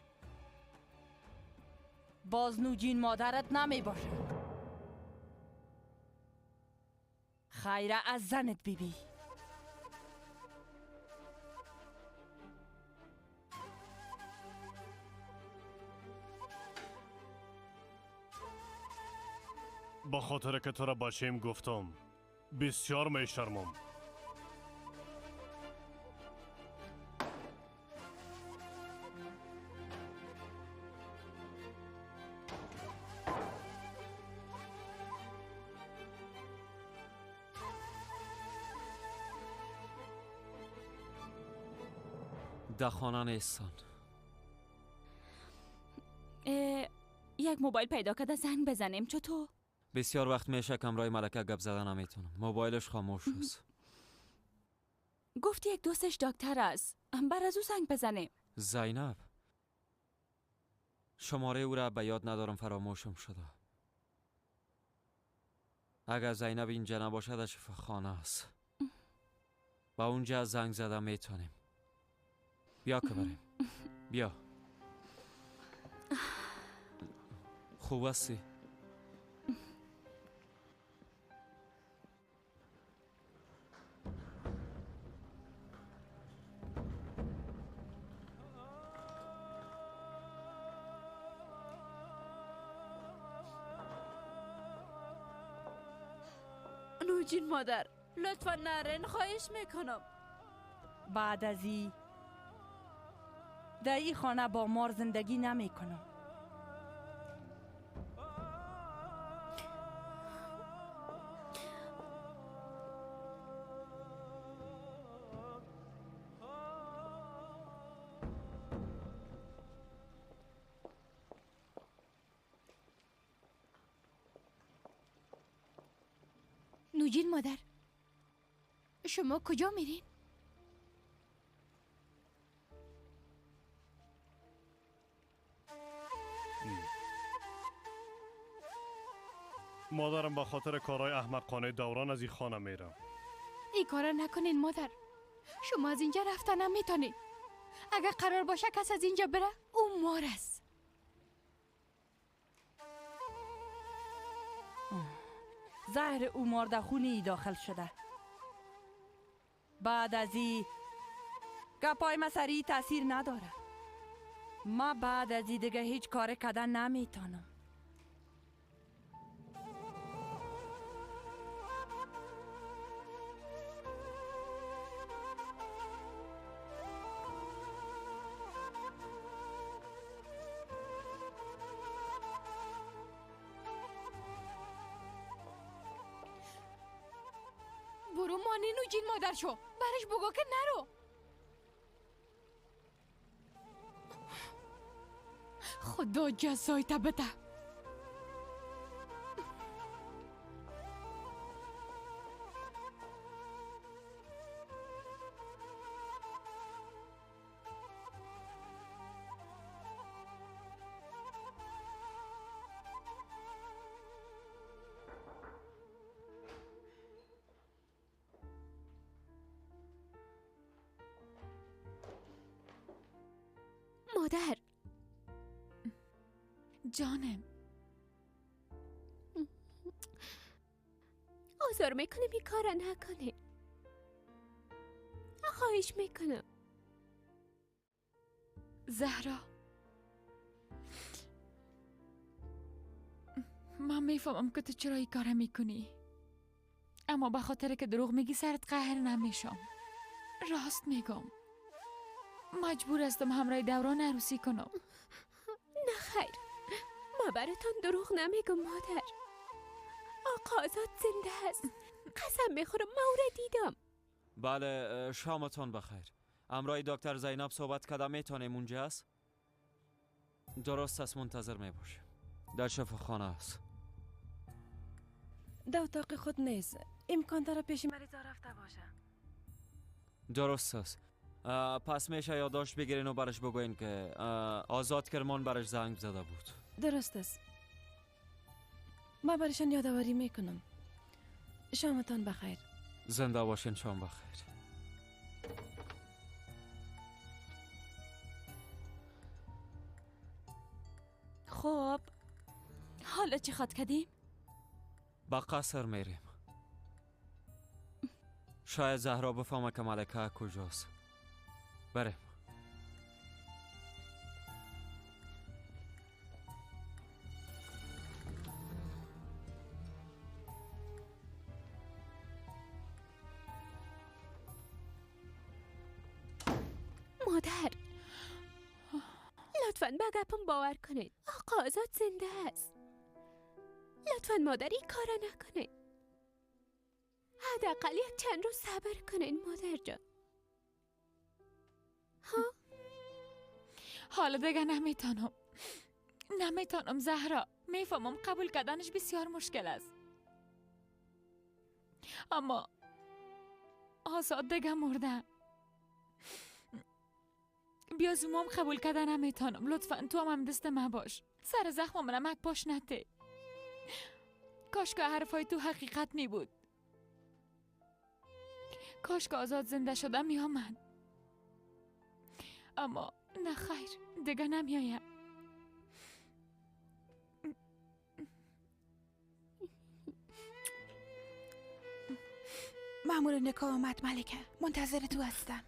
باز نوجین مادرت نمی باشه. خیره از زنت بیبی. با خاطر که تو را بچیم گفتم بسیار می شرمم. در خانه نیستن. یک موبایل پیدا کرده زنگ بزنیم چطور؟ بسیار وقت میشه که همراه ملکه گپ زده نمیتونم. موبایلش خاموش است. گفت یک دوستش دکتر است. بر از او زنگ بزنیم. زینب، شماره او را به یاد ندارم، فراموشم شده. اگر زینب اینجا نباشد در شفاخانه است. با اونجا زنگ زده میتونیم. بیا که بریم. بیا. خوب هستی؟ نوجین مادر، لطفا نرن، خواهش میکنم. بعد از ای در ای خانه با مار زندگی نمی کنم. نوجین مادر، شما کجا میرین؟ مادرم به خاطر کارهای احمقانه دوران از این خانه میرم. این کارا نکنین مادر. شما از اینجا رفتن نمیتونین. اگر قرار باشه کس از اینجا بره، او مار است. زهر او مار در خونه ای داخل شده. بعد از ای گپای ما سریع تاثیر نداره. ما بعد از ای دیگه هیچ کار کردن نمیتونم. برو مانی نوجین مادر شو، برش بگو که نرو. خدا جزای تا بده. مادر. جانم، آزار میکنم این کارا نکنه. خواهش میکنم. زهرا، من میفهمم که تو چرا این کار میکنی، اما به خاطر که دروغ میگی سرت قهر نمیشم. راست میگم، مجبور هستم همراه دوران عروسی کنم. نه خیر، ما براتان دروغ نمیگم مادر. آقا آزاد زنده است، قسم میخورم ما او را دیدم. بله، شامتان بخیر. همراه دکتر زینب صحبت کردم، میتونیم اونجا است؟ درست است، منتظر میباشیم. در شفاخانه است. در اتاق خود نیست، امکان داره پیش مریضا رفته باشه. درست است. پس میشه یادداشت بگیرین و برش بگوین که آزاد کرمان برش زنگ زده بود. درست است. ما برشان یادآوری میکنم. شامتان بخیر. زنده باشین. شام بخیر. خب حالا چی خواد کردیم؟ با قصر میریم. شاید زهرا بفهمه که ملکه کجاست. بریم. مادر لطفاً به گپم باور کنید. آقا آزاد زنده است. لطفاً مادر این کارا نکنید. حداقل یک چند روز صبر کنین مادر جان. ها؟ حالا دیگه نمیتونم. نمیتونم زهرا. میفهمم قبول کردنش بسیار مشکل است. اما آزاد دیگه مرده. بیا زومام قبول کردن نمیتونم. لطفا تو هم دست من باش. سر زخمم نمک باش نته. کاش که حرفای تو حقیقت می بود. کاش که آزاد زنده شده می آمد. اما نه خیر دیگه نمی آیم. مأمور نکاح آمد ملکه. منتظر تو هستم.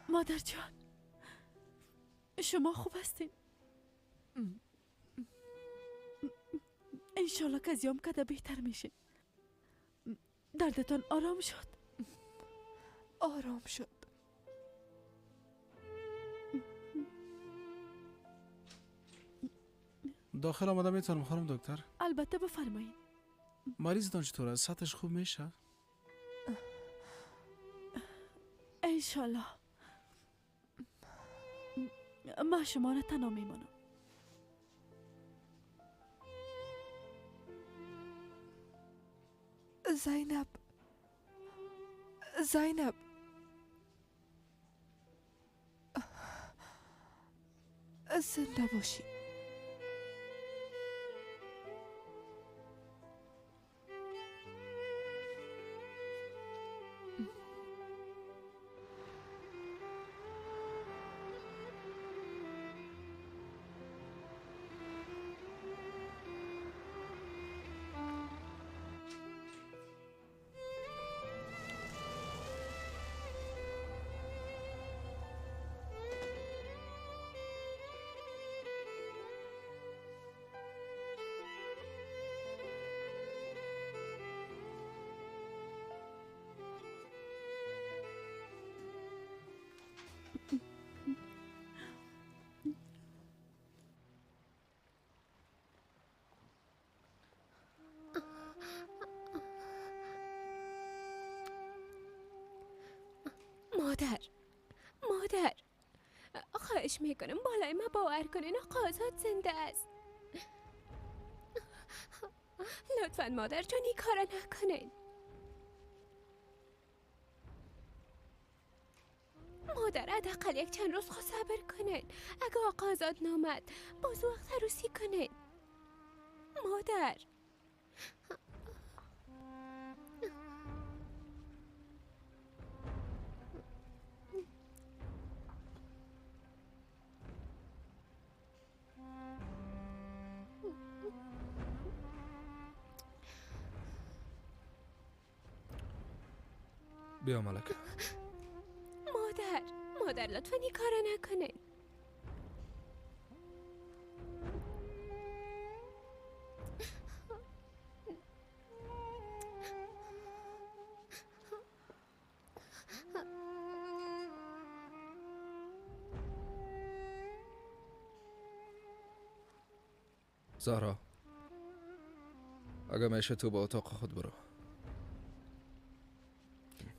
مادر جان شما خوب هستین؟ انشالله که از یام کده بهتر میشه. دردتان آرام شد؟ آرام شد. داخل آمده میتونم خانم دکتر؟ البته بفرمایید. مریضتان چطور است؟ سطحش خوب میشه؟ انشالله. ما شما را تنها میمانم. زینب، زینب، زنده باشی. مادر، مادر، خواهش میکنم بالای ما باور کنین آقا آزاد زنده است. لطفا مادر جان این کارا نکنین. مادر حداقل یک چند روز خود صبر کنین. اگه آقا آزاد نامد باز وقت عروسی کنین. مادر بیا ملکه. مادر، مادر لطفا این کارو نکنین. زهرا، اگه میشه تو به اتاق خود برو.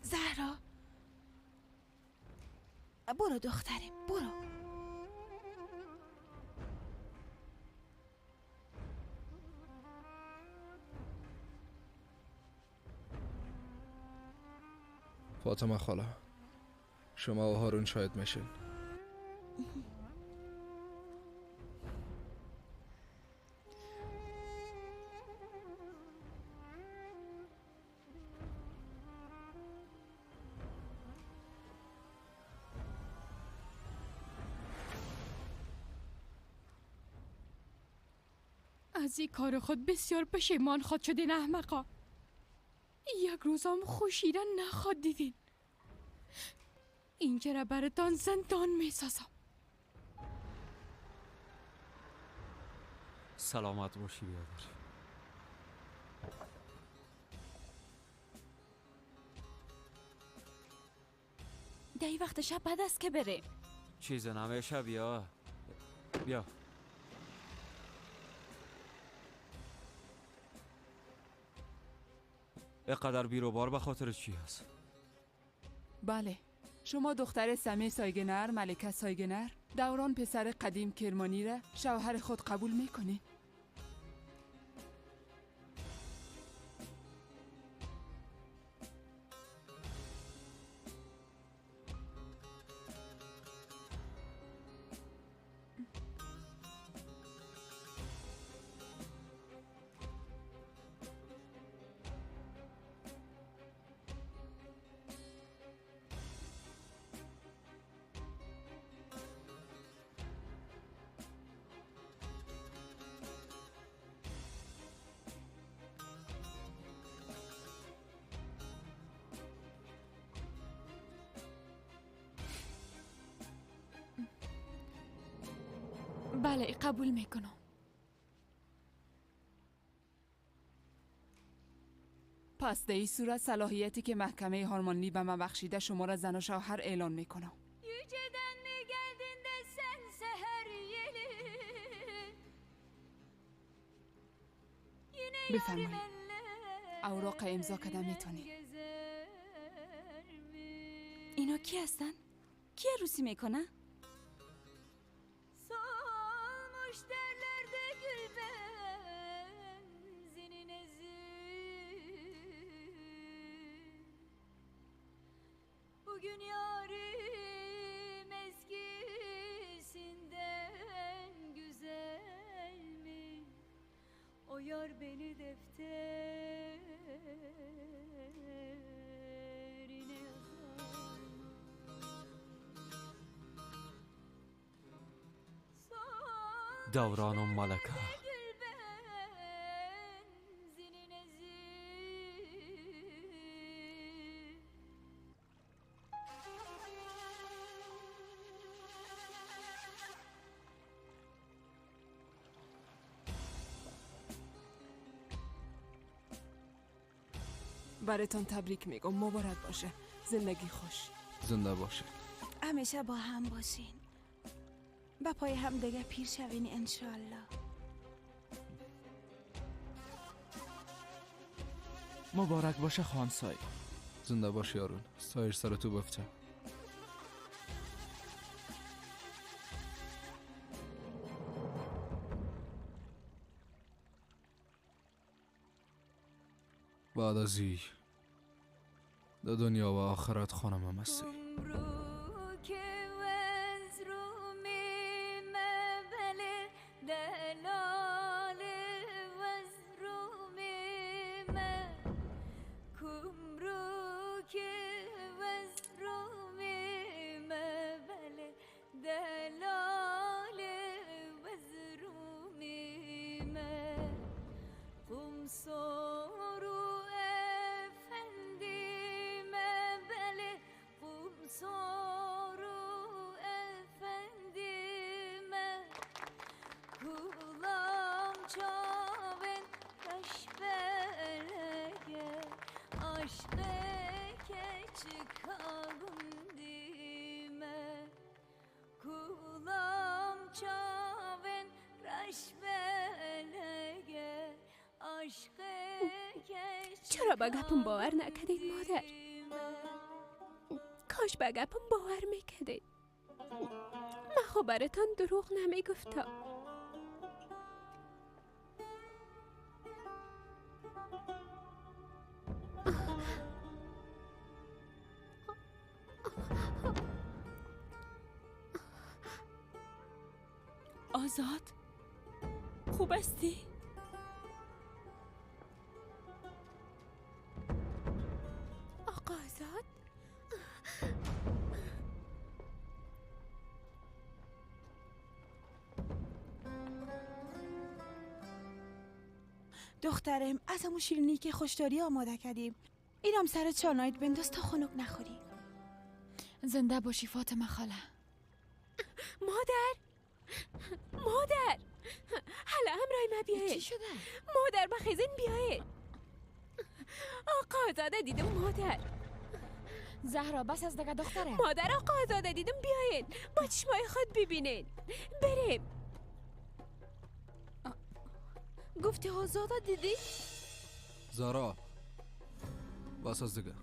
زهرا برو دخترم، برو. فاطمه خاله، شما و هارون شاید میشین. از این کار خود بسیار پشیمان خود شدین احمقا. یک روزم خوشی را نخواد دیدین. اینجا را براتان زندان میسازم. سلامت باشی بیادر. در این وقت شب بعد است که بریم. چیز نمیشه. بیا بیا. اقدر بیروبار به خاطر چی هست؟ بله، شما دختر سمی سایگنر، ملکه سایگنر، دوران پسر قدیم کرمانی را شوهر خود قبول میکنی؟ بله قبول میکنم. پس در این صورت صلاحیتی که محکمه هارمانی به من بخشیده شما را زن و شوهر اعلان میکنم. بفرمایید، اوراق امضا کده میتونی. اینا کی هستن؟ کی عروسی میکنه؟ Bugün yarim eskisinden güzel mi? O yar beni defterine yazar. دوران و ملکه. براتان تبریک میگم، مبارک باشه، زندگی خوش. زنده باشه، همیشه با هم باشین، با پای هم دیگه پیر شوین انشالله. مبارک باشه خان سای. زنده باشی آرون، سایر سر تو بفته. بعد از ای در دنیا و آخرت خانمم هستی. Kulam çaven raşbele چرا به گپم باور نکردید مادر؟ کاش به گپم باور میکردید. من خب براتان دروغ نمیگفتم. آزاد خوب هستی؟ آقا آزاد؟ دخترم از همون شیرینی که خوشداری آماده کردیم، اینم سر چانایت بنداز تا خنک نخوری. زنده باشی فاطمه خاله. مادر، مادر، حالا همراه ما بیایید. چی شده؟ مادر بخیزین بیایید. آقا آزاده دیدم مادر. زهرا بس از دیگه دختره. مادر آقا آزاده دیدم، بیایید با چشمای خود ببینید. بریم. گفتی آزاده دیدی؟ زارا بس از دیگه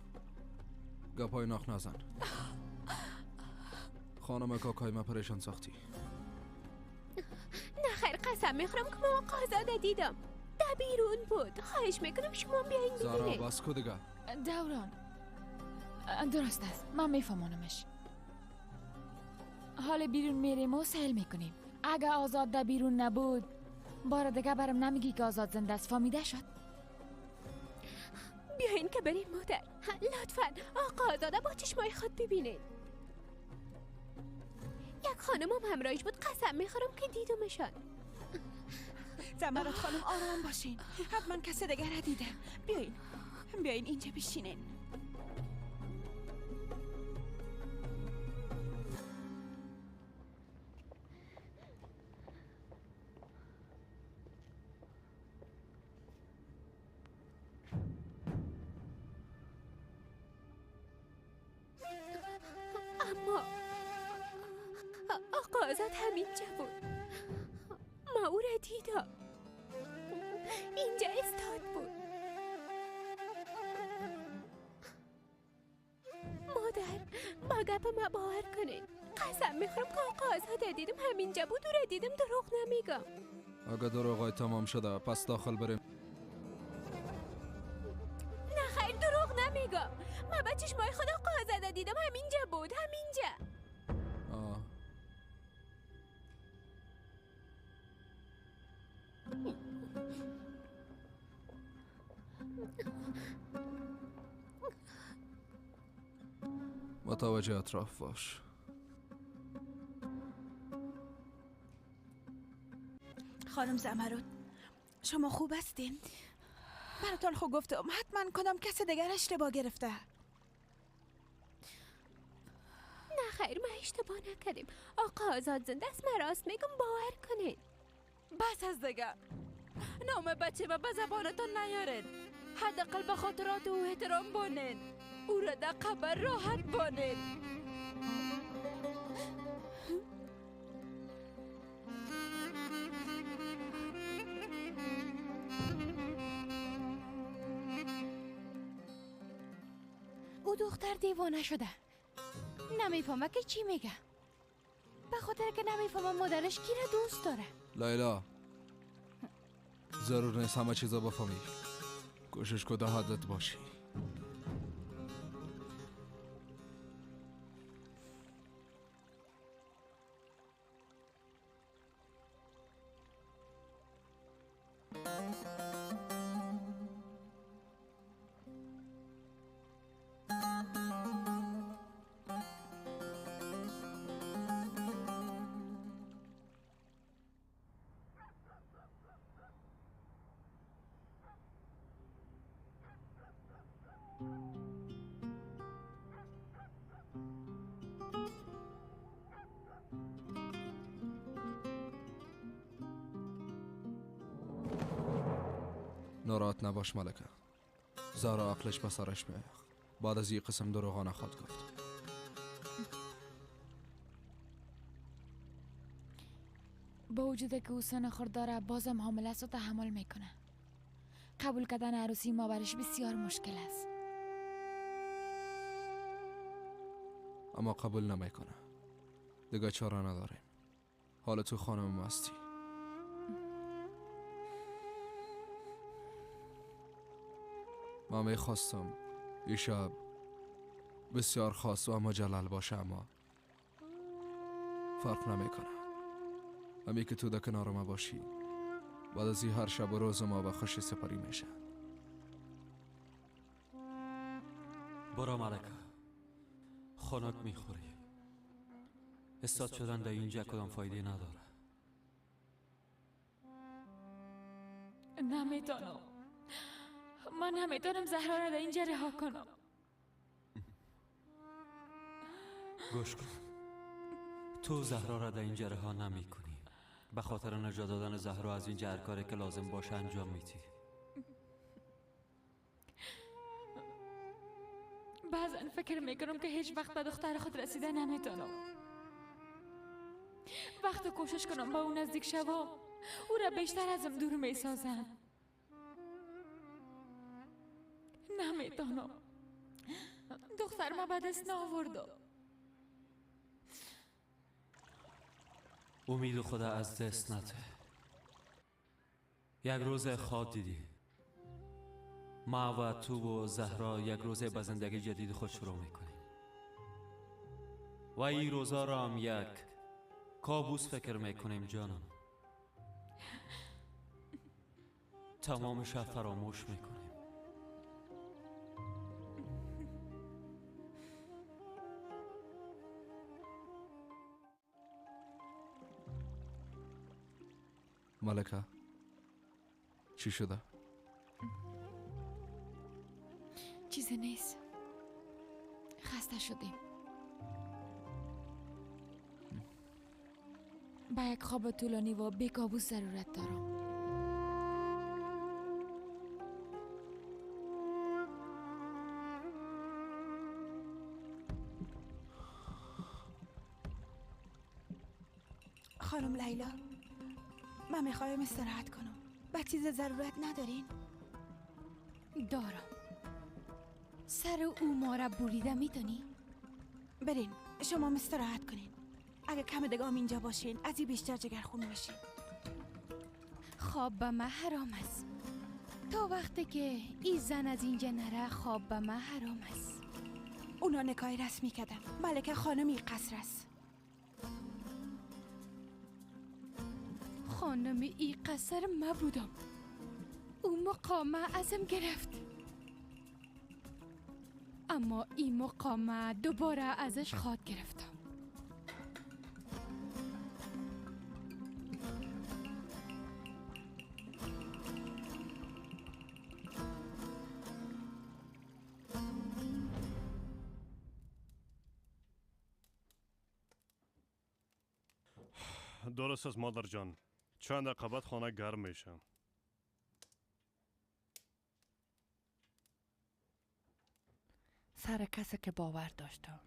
گپای ناخ نزن. خانم کاکای ما پریشان ساختی. نه خیر، قسم میخورم که ما آقا آزاده دیدم، در بیرون بود. خواهش میکنم شما بیاین ببینید. زارا بس کو دیگه. دوران درست است، من میفهمانمش. حال بیرون میریم و سیل میکنیم. اگه آزاد در بیرون نبود بار دیگه برم نمیگی که آزاد زنده است. فهمیده شد؟ بیاین که بریم مادر، لطفا آقا آزاده با چشمای خود ببینید. یک خانم هم همراهش بود، قسم میخورم که دیدمشان. زمرد خانم آرام باشین، حتما کس دیگر را دیده. بیاین بیاین اینجا بشینین. اما آقا آزاد همینجا بود، ما او را دیدم، اینجا استاد بود. مادر با گپ ما باور کنید، قسم میخورم که آقا آزاد دیدم، همینجا بود، او را دیدم، دروغ نمیگم. اگه دروغای تمام شده پس داخل بریم. نه خیر، دروغ نمیگم، ما با چشمای خود آقا آزاد دیدم، همینجا بود، همینجا. متوجه اطراف باش. خانم زمرد شما خوب هستین؟ براتان خوب گفتم حتما کدام کس دیگر اشتباه گرفته. نه خیر، ما اشتباه نکردیم. آقا آزاد زنده است، من راست میگم، باور کنید. بس از دیگه، نام بچه ما به زبانتان نیارین. حداقل به خاطرات او احترام بانین، او را در قبر راحت بانین. او دختر دیوانه شده، نمیفهمه که چی میگه، به خاطر که نمیفهمه مادرش کی را دوست داره. لیلا ضرور نیست همه چیزا بفهمی، کوشش کن در حدت باشی. ناراحت نباش ملکه، زهرا عقلش به سرش میآید. بعد از این قسم دروغ نخواد گفت. با وجود که او سن خود داره بازم حامله است و تحمل میکنه. قبول کردن عروسی ما برش بسیار مشکل است. اما قبول نمیکنه. دیگه چاره نداریم. حالا تو خانم ما هستی. من میخواستم این شب بسیار خاص و مجلل باشه، اما فرق نمیکنه. همی که تو در کنار ما باشی، بعد از این هر شب و روز ما به خوشی سپری میشه. برو ملکه، خنک میخوری. استاد شدن در اینجا کدام فایده نداره. نمیتونم، من نمیتونم زهرا را در اینجا رها کنم. گوش کن، تو زهرا را در اینجا رها نمی کنی. به خاطر نجات دادن زهرا از اینجا هر کاری که لازم باشه انجام میدی. بعضا فکر میکنم که هیچ وقت به دختر خود رسیده نمیتونم. وقت کوشش کنم با او نزدیک شوم، او را بیشتر ازم دور میسازم. نمیتونم، دختر ما به دست نآوردم. امید خدا از دست نده. یک روز خواب دیدی ما و تو و زهرا یک روز به زندگی جدید خود شروع میکنیم و این روزا را هم یک کابوس فکر میکنیم. جانم، تمام شب فراموش میکنیم. ملکه، چی شده؟ چیزی نیست، خسته شدیم. با یک خواب طولانی و بی کابوس ضرورت دارم. خانم لیلا، من میخوایم استراحت کنم. به چیز ضرورت ندارین؟ دارم. سر او ما را بریده میتونی؟ برین شما استراحت کنین. اگه کم دیگه هم اینجا باشین از این بیشتر جگرخون میشین. خواب به من حرام است. تا وقتی که این زن از اینجا نره خواب به من حرام است. اونا نکاح رسمی کردن. ملکه خانمی قصر است. خانم ای قصر ما بودم. او مقامه ازم گرفت، اما این مقامه دوباره ازش خواد گرفتم. درست است مادر جان، چند دقیقه بعد خانه گرم میشه. سر کسی که باور داشتم،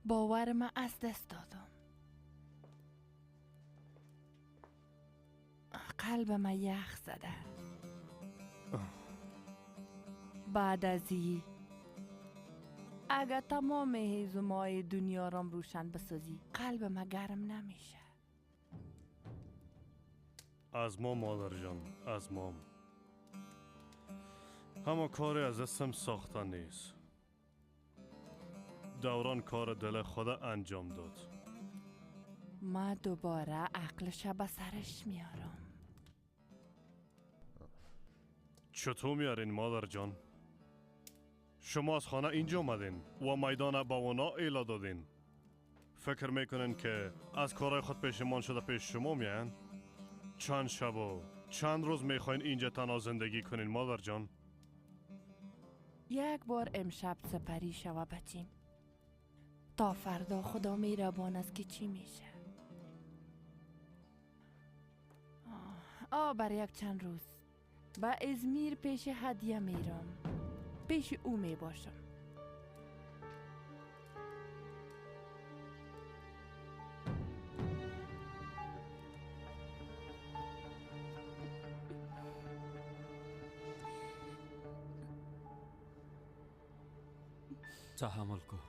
باور من از دست دادم. قلب من یخ زده. بعد از این اگه تمام هیزمای دنیا رام روشن بسازی قلب من گرم نمیشه. از ما مادر جان، از ما. اما کاری از دستم ساخته نیست. دوران کار دل خدا انجام داد. ما دوباره عقلش به سرش میارم. چطور میارین مادر جان؟ شما از خانه اینجا آمدین و میدان به اونا ایلا دادین. فکر میکنین که از کارهای خود پیشمان شده پیش شما میان؟ چند شب و چند روز میخواین اینجا تنها زندگی کنین مادر جان؟ یک بار امشب سپری شوه بچیم. تا فردا خدا مهربان است که چی میشه. بر یک چند روز به ازمیر پیش هدیه میرم. پیش او می باشم. تحمل کن.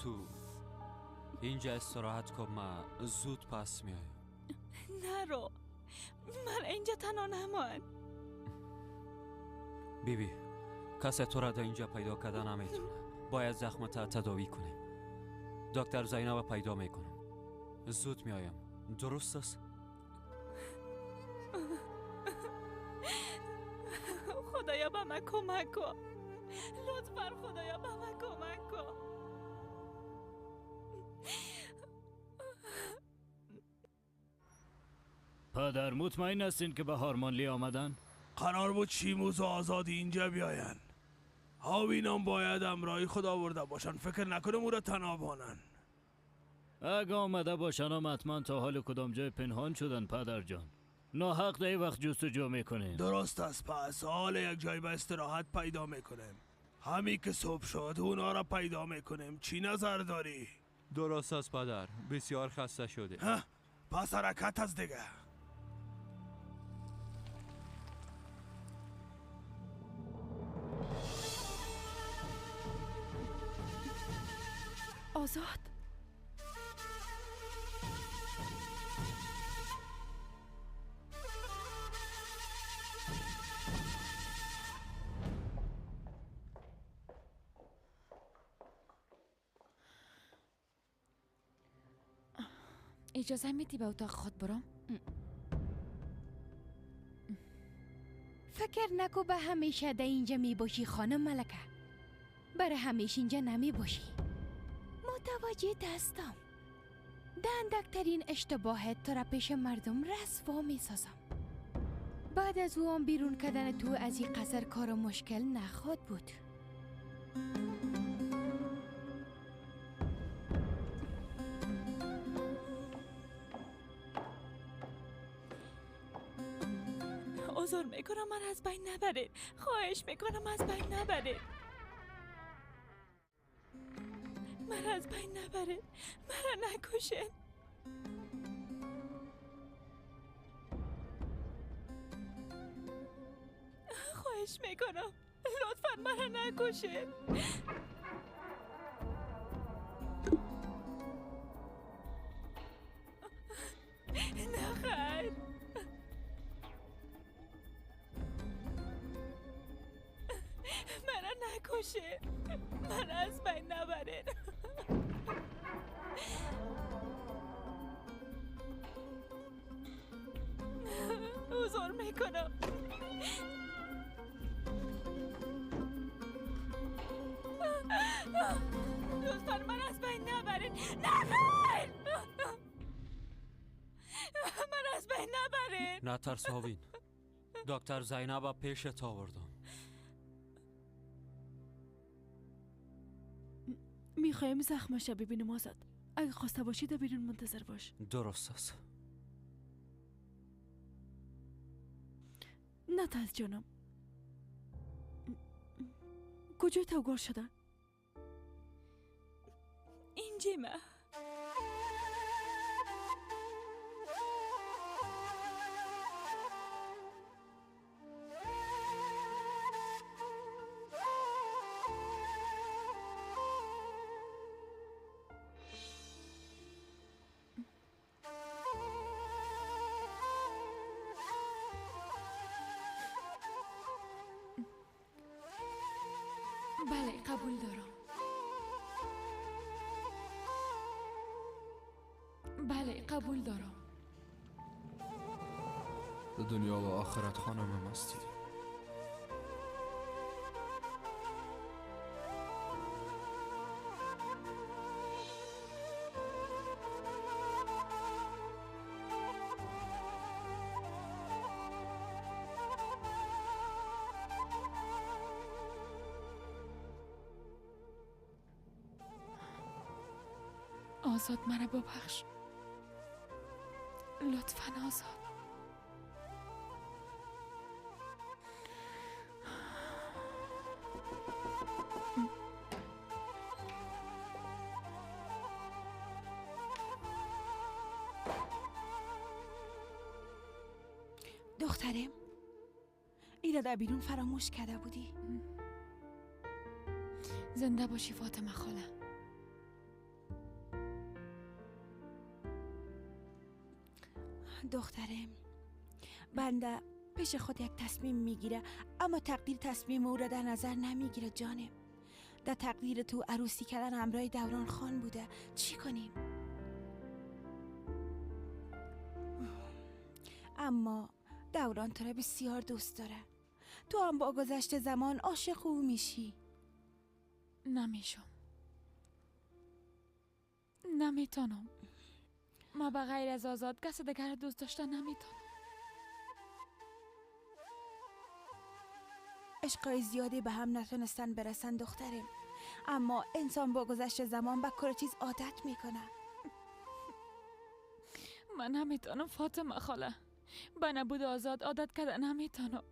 تو اینجا استراحت کن، من زود پس میایم. نرو، من اینجا تنها نمان. بیبی، کسی تو را در اینجا پیدا کردن نمیتونه. باید زخمت تداوی کنیم. دکتر زینب پیدا میکنم. زود میایم. درست است؟ خدایا به من کمک کن. لطفا خدایا به من کمک کن. پدر مطمئن هستین که به هارمانلی آمدن؟ قرار بود چیموز و آزادی اینجا بیاین. هاوینام باید امرای خود آورده باشن. فکر نکنم او را تنها بانن. اگه آمده باشن هم حتما تا حال کدام جای پنهان شدن پدر جان. ناحق در وقت جستجو میکنیم. درست است. پس حال یک جای به استراحت پیدا میکنیم. همین که صبح شد اونا را پیدا میکنیم. چی نظر داری؟ درست است پدر، بسیار خسته شده. پس حرکت از دیگه. آزاد، اجازه میدی به اتاق خود برم؟ فکر نکو به همیشه در اینجا میباشی خانم ملکه. برای همیشه اینجا نمیباشی. متوجه هستم. دندکترین اشتباهت تو را پیش مردم رسوا میسازم. بعد از او هم بیرون کردن تو از این قصر کار مشکل نخواد بود. عذر میکنم، من از بین نبرید. خواهش میکنم از بین نبرید. من از بین نبرید. مرا نکشید. خواهش میکنم لطفا مرا نکشید. نه خیر. مرا نکشه. مرا از بین نبرید. حضور میکنم. لطفا من از بین نبرید. نه خیر. من از بین نبرید. نترس هاوین، دکتر زینب پیشت آوردم. میخوایم زخمش ببینیم آزاد. اگه خواسته باشی در بیرون منتظر باش. درست است. نه ترس جانم. کجای توگار شده؟ اینجا ما. بله قبول دارم. بله قبول دارم. دنیا و آخرت خانمم هستی. آزاد مرا ببخش. لطفاً آزاد. دخترم، ایره در بیرون فراموش کرده بودی. زنده باشی فاطمه خاله. دخترم، بنده پیش خود یک تصمیم میگیره، اما تقدیر تصمیم او را در نظر نمیگیره. جانم، در تقدیر تو عروسی کردن همراه دوران خان بوده. چی کنیم؟ اما دوران تو را بسیار دوست داره. تو هم با گذشت زمان عاشق او میشی. نمیشم، نمیتونم. ما به غیر از آزاد کس دیگر دوست داشتن نمیتونم. عشقای زیادی به هم نتونستن برسن دخترم، اما انسان با گذشت زمان به کار چیز عادت میکنه. من نمیتونم فاطمه خاله، به نبود آزاد عادت کردن نمیتونم.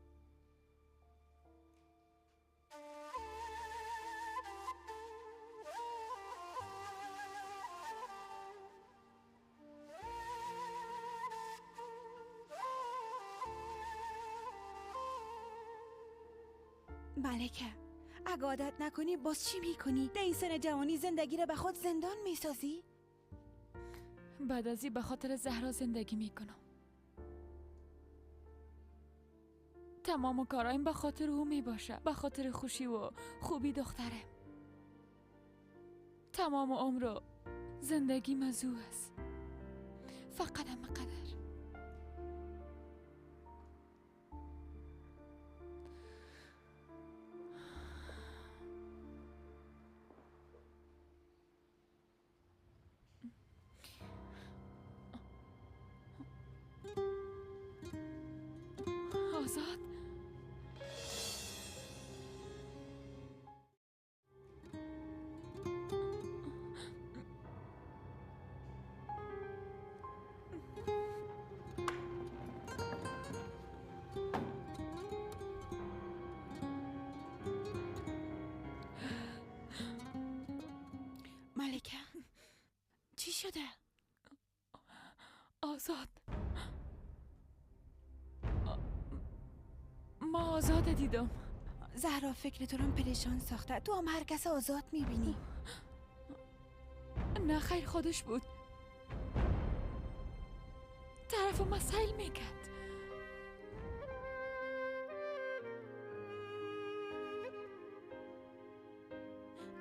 ملکه، اگه عادت نکنی باز چی میکنی؟ در این سن جوانی زندگی را به خود زندان میسازی؟ بعد از این به خاطر زهرا زندگی میکنم. تمام کارایم به خاطر او میباشه، به خاطر خوشی و خوبی دختره. تمام عمر و زندگیم از او است، فقط هم قدر. آزاد، ملکه، چی شده؟ آزاد، ما آزاد دیدم. زهرا فکر تو رو پریشان ساخته. تو هم هر کس آزاد میبینی. نه خیر، خودش بود. طرف ما سیل میکرد.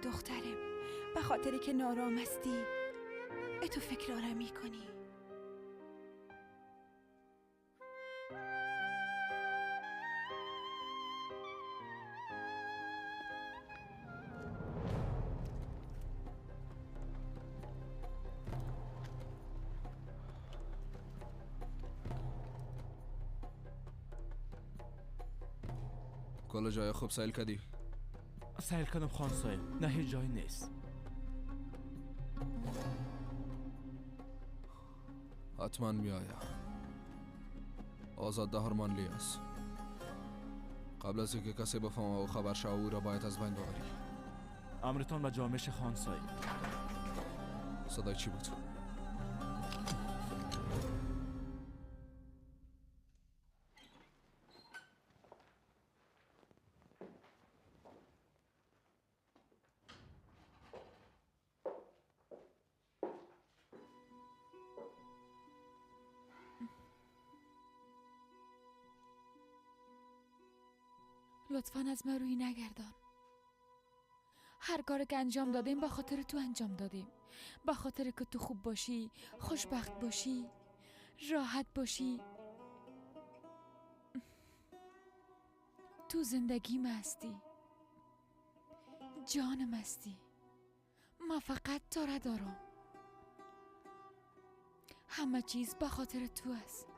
دخترم، به خاطری که نارام هستی ای تو فکر را میکنی. کل جای خوب سیل کردی؟ سیل کردم خان صاحب، نه هیچ جایی نیست. حتما میآید. آزاد ده هرمانلی است. قبل از اینکه کسی بفهمه و خبر شود او را باید از بین ببری. امرتان به جامش خان صاحب. صدای چی بود؟ لطفاً از من روی نگردان. هر کار که انجام دادیم به خاطر تو انجام دادیم، به خاطر که تو خوب باشی، خوشبخت باشی، راحت باشی. تو زندگیم هستی، جانم هستی. ما فقط تو را دارم. همه چیز به خاطر تو است.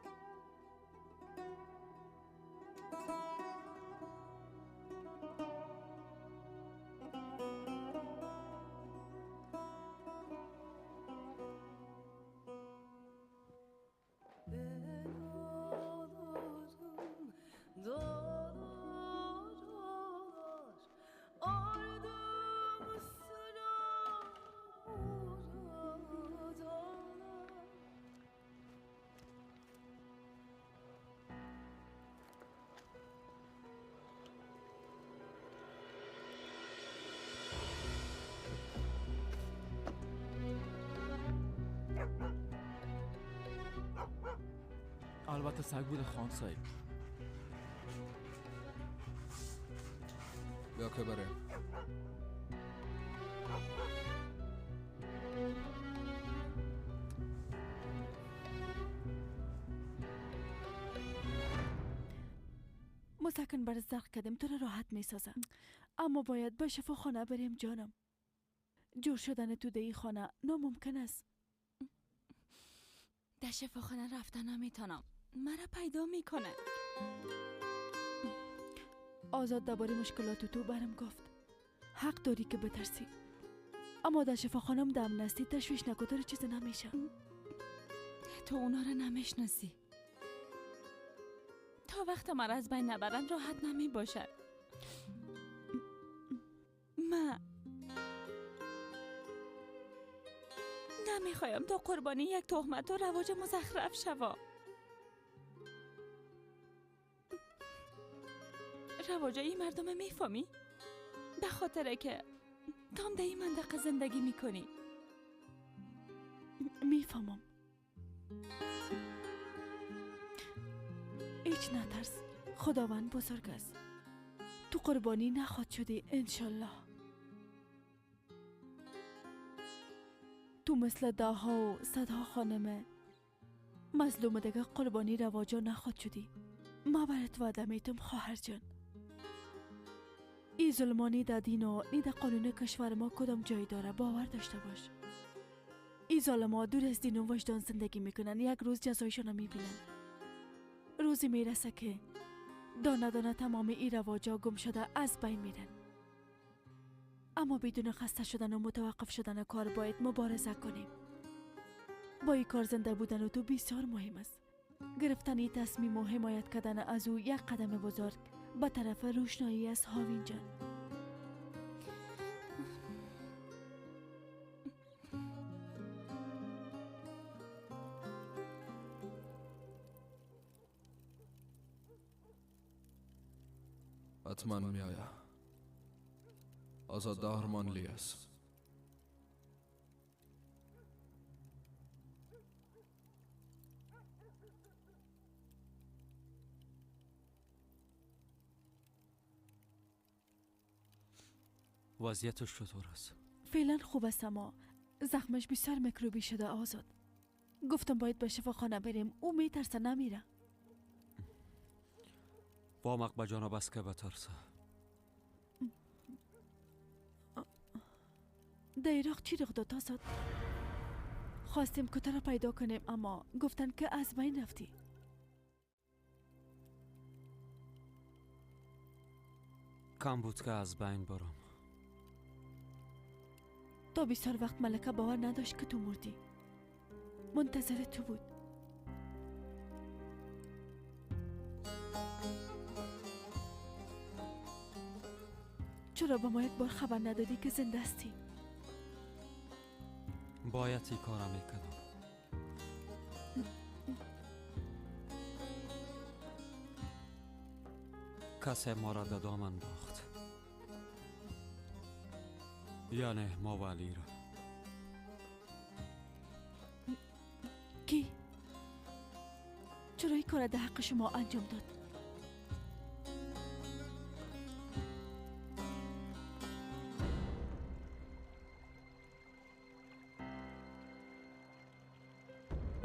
البته سگ بوده خان صاحب. بیا که بریم. مسکن بر زرق کردیم، تو را راحت میسازم، اما باید به شفاخانه بریم جانم. جور شدن تو در این خانه ناممکن است. در شفاخانه رفتن نمیتونم، مرا پیدا میکنه. آزاد درباره مشکلات تو برم گفت. حق داری که بترسی، اما در شفاخانه دم نستی تشویش نکن، تو چیز نمیشه. تو اونا را نمیشناسی. تا وقت مرا از بین نبرن راحت نمی باشد. من نمیخوایم تا قربانی یک تهمت و رواج مزخرف شوم. رواج این مردم میفهمی؟ به خاطر که تام در این منطقه زندگی میکنی. میفهمم. هیچ نترس، خداوند بزرگ است. تو قربانی نخواد شدی انشالله. تو مثل ده ها و صدها خانم مظلوم دیگه قربانی رواجا نخواد شدی. ما برات وعده میتم خواهر جان. ای ظلمانی در دین و نی در قانون کشور ما کدام جای داره، باور داشته باش. ای ظالما دور از دین و وجدان زندگی میکنن، یک روز جزایشان میبینن. روزی میرسه که دانه دانه تمام ای رواجا گم شده از بین میرن. اما بدون خسته شدن و متوقف شدن کار باید مبارزه کنیم. با این کار زنده بودن و تو بسیار مهم است. گرفتن این تصمیم و حمایت کردن از او یک قدم بزرگ به طرف روشنایی است هاوین جان. حتما می آید. آزاد آرمانلی است. وضعیتش چطور است؟ فعلا خوب است، اما زخمش بسیار میکروبی شده آزاد. گفتم باید به شفاخانه بریم، او میترسه نمیره. وامق به جانب است که بترسه. در عراق چی رخ داد آزاد؟ خواستیم که تو را پیدا کنیم، اما گفتن که از بین رفتی. کم بود که از بین برم. تا بسیار وقت ملکه باور نداشت که تو مردی. منتظر تو بود. چرا به ما یک بار خبر ندادی که زنده هستی؟ باید این کارم میکردم. کسی ما را در دام انداخت، یعنی ما و علی را. کی؟ چرا این کار در حق شما انجام داد؟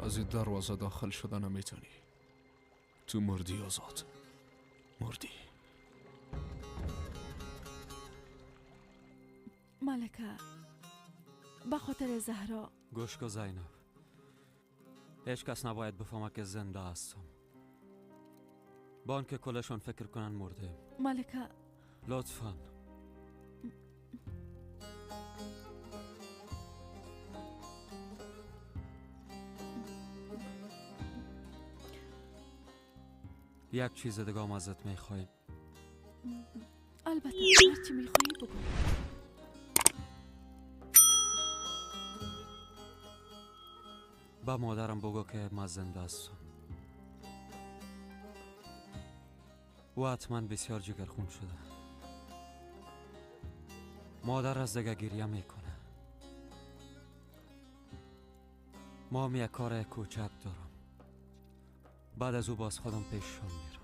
از این دروازه داخل شده نمیتونی. تو مردی آزاد، مردی. ملکه به خاطر زهرا. گوش کن زینب، هیچ کس نباید بفهمه که زنده هستم. با آنکه کلشان فکر کنن مرده. ملکه لطفاً. یک چیز دیگه هم ازت میخوایم. البته هرچی میخوایی بگو. با مادرم بگو که من زنده هستم. او حتما بسیار جگرخون شده. مادر از دیگه گریه میکنه. ما هم یک کار کوچک دارم. بعد از او باز خودم پیششان میرم.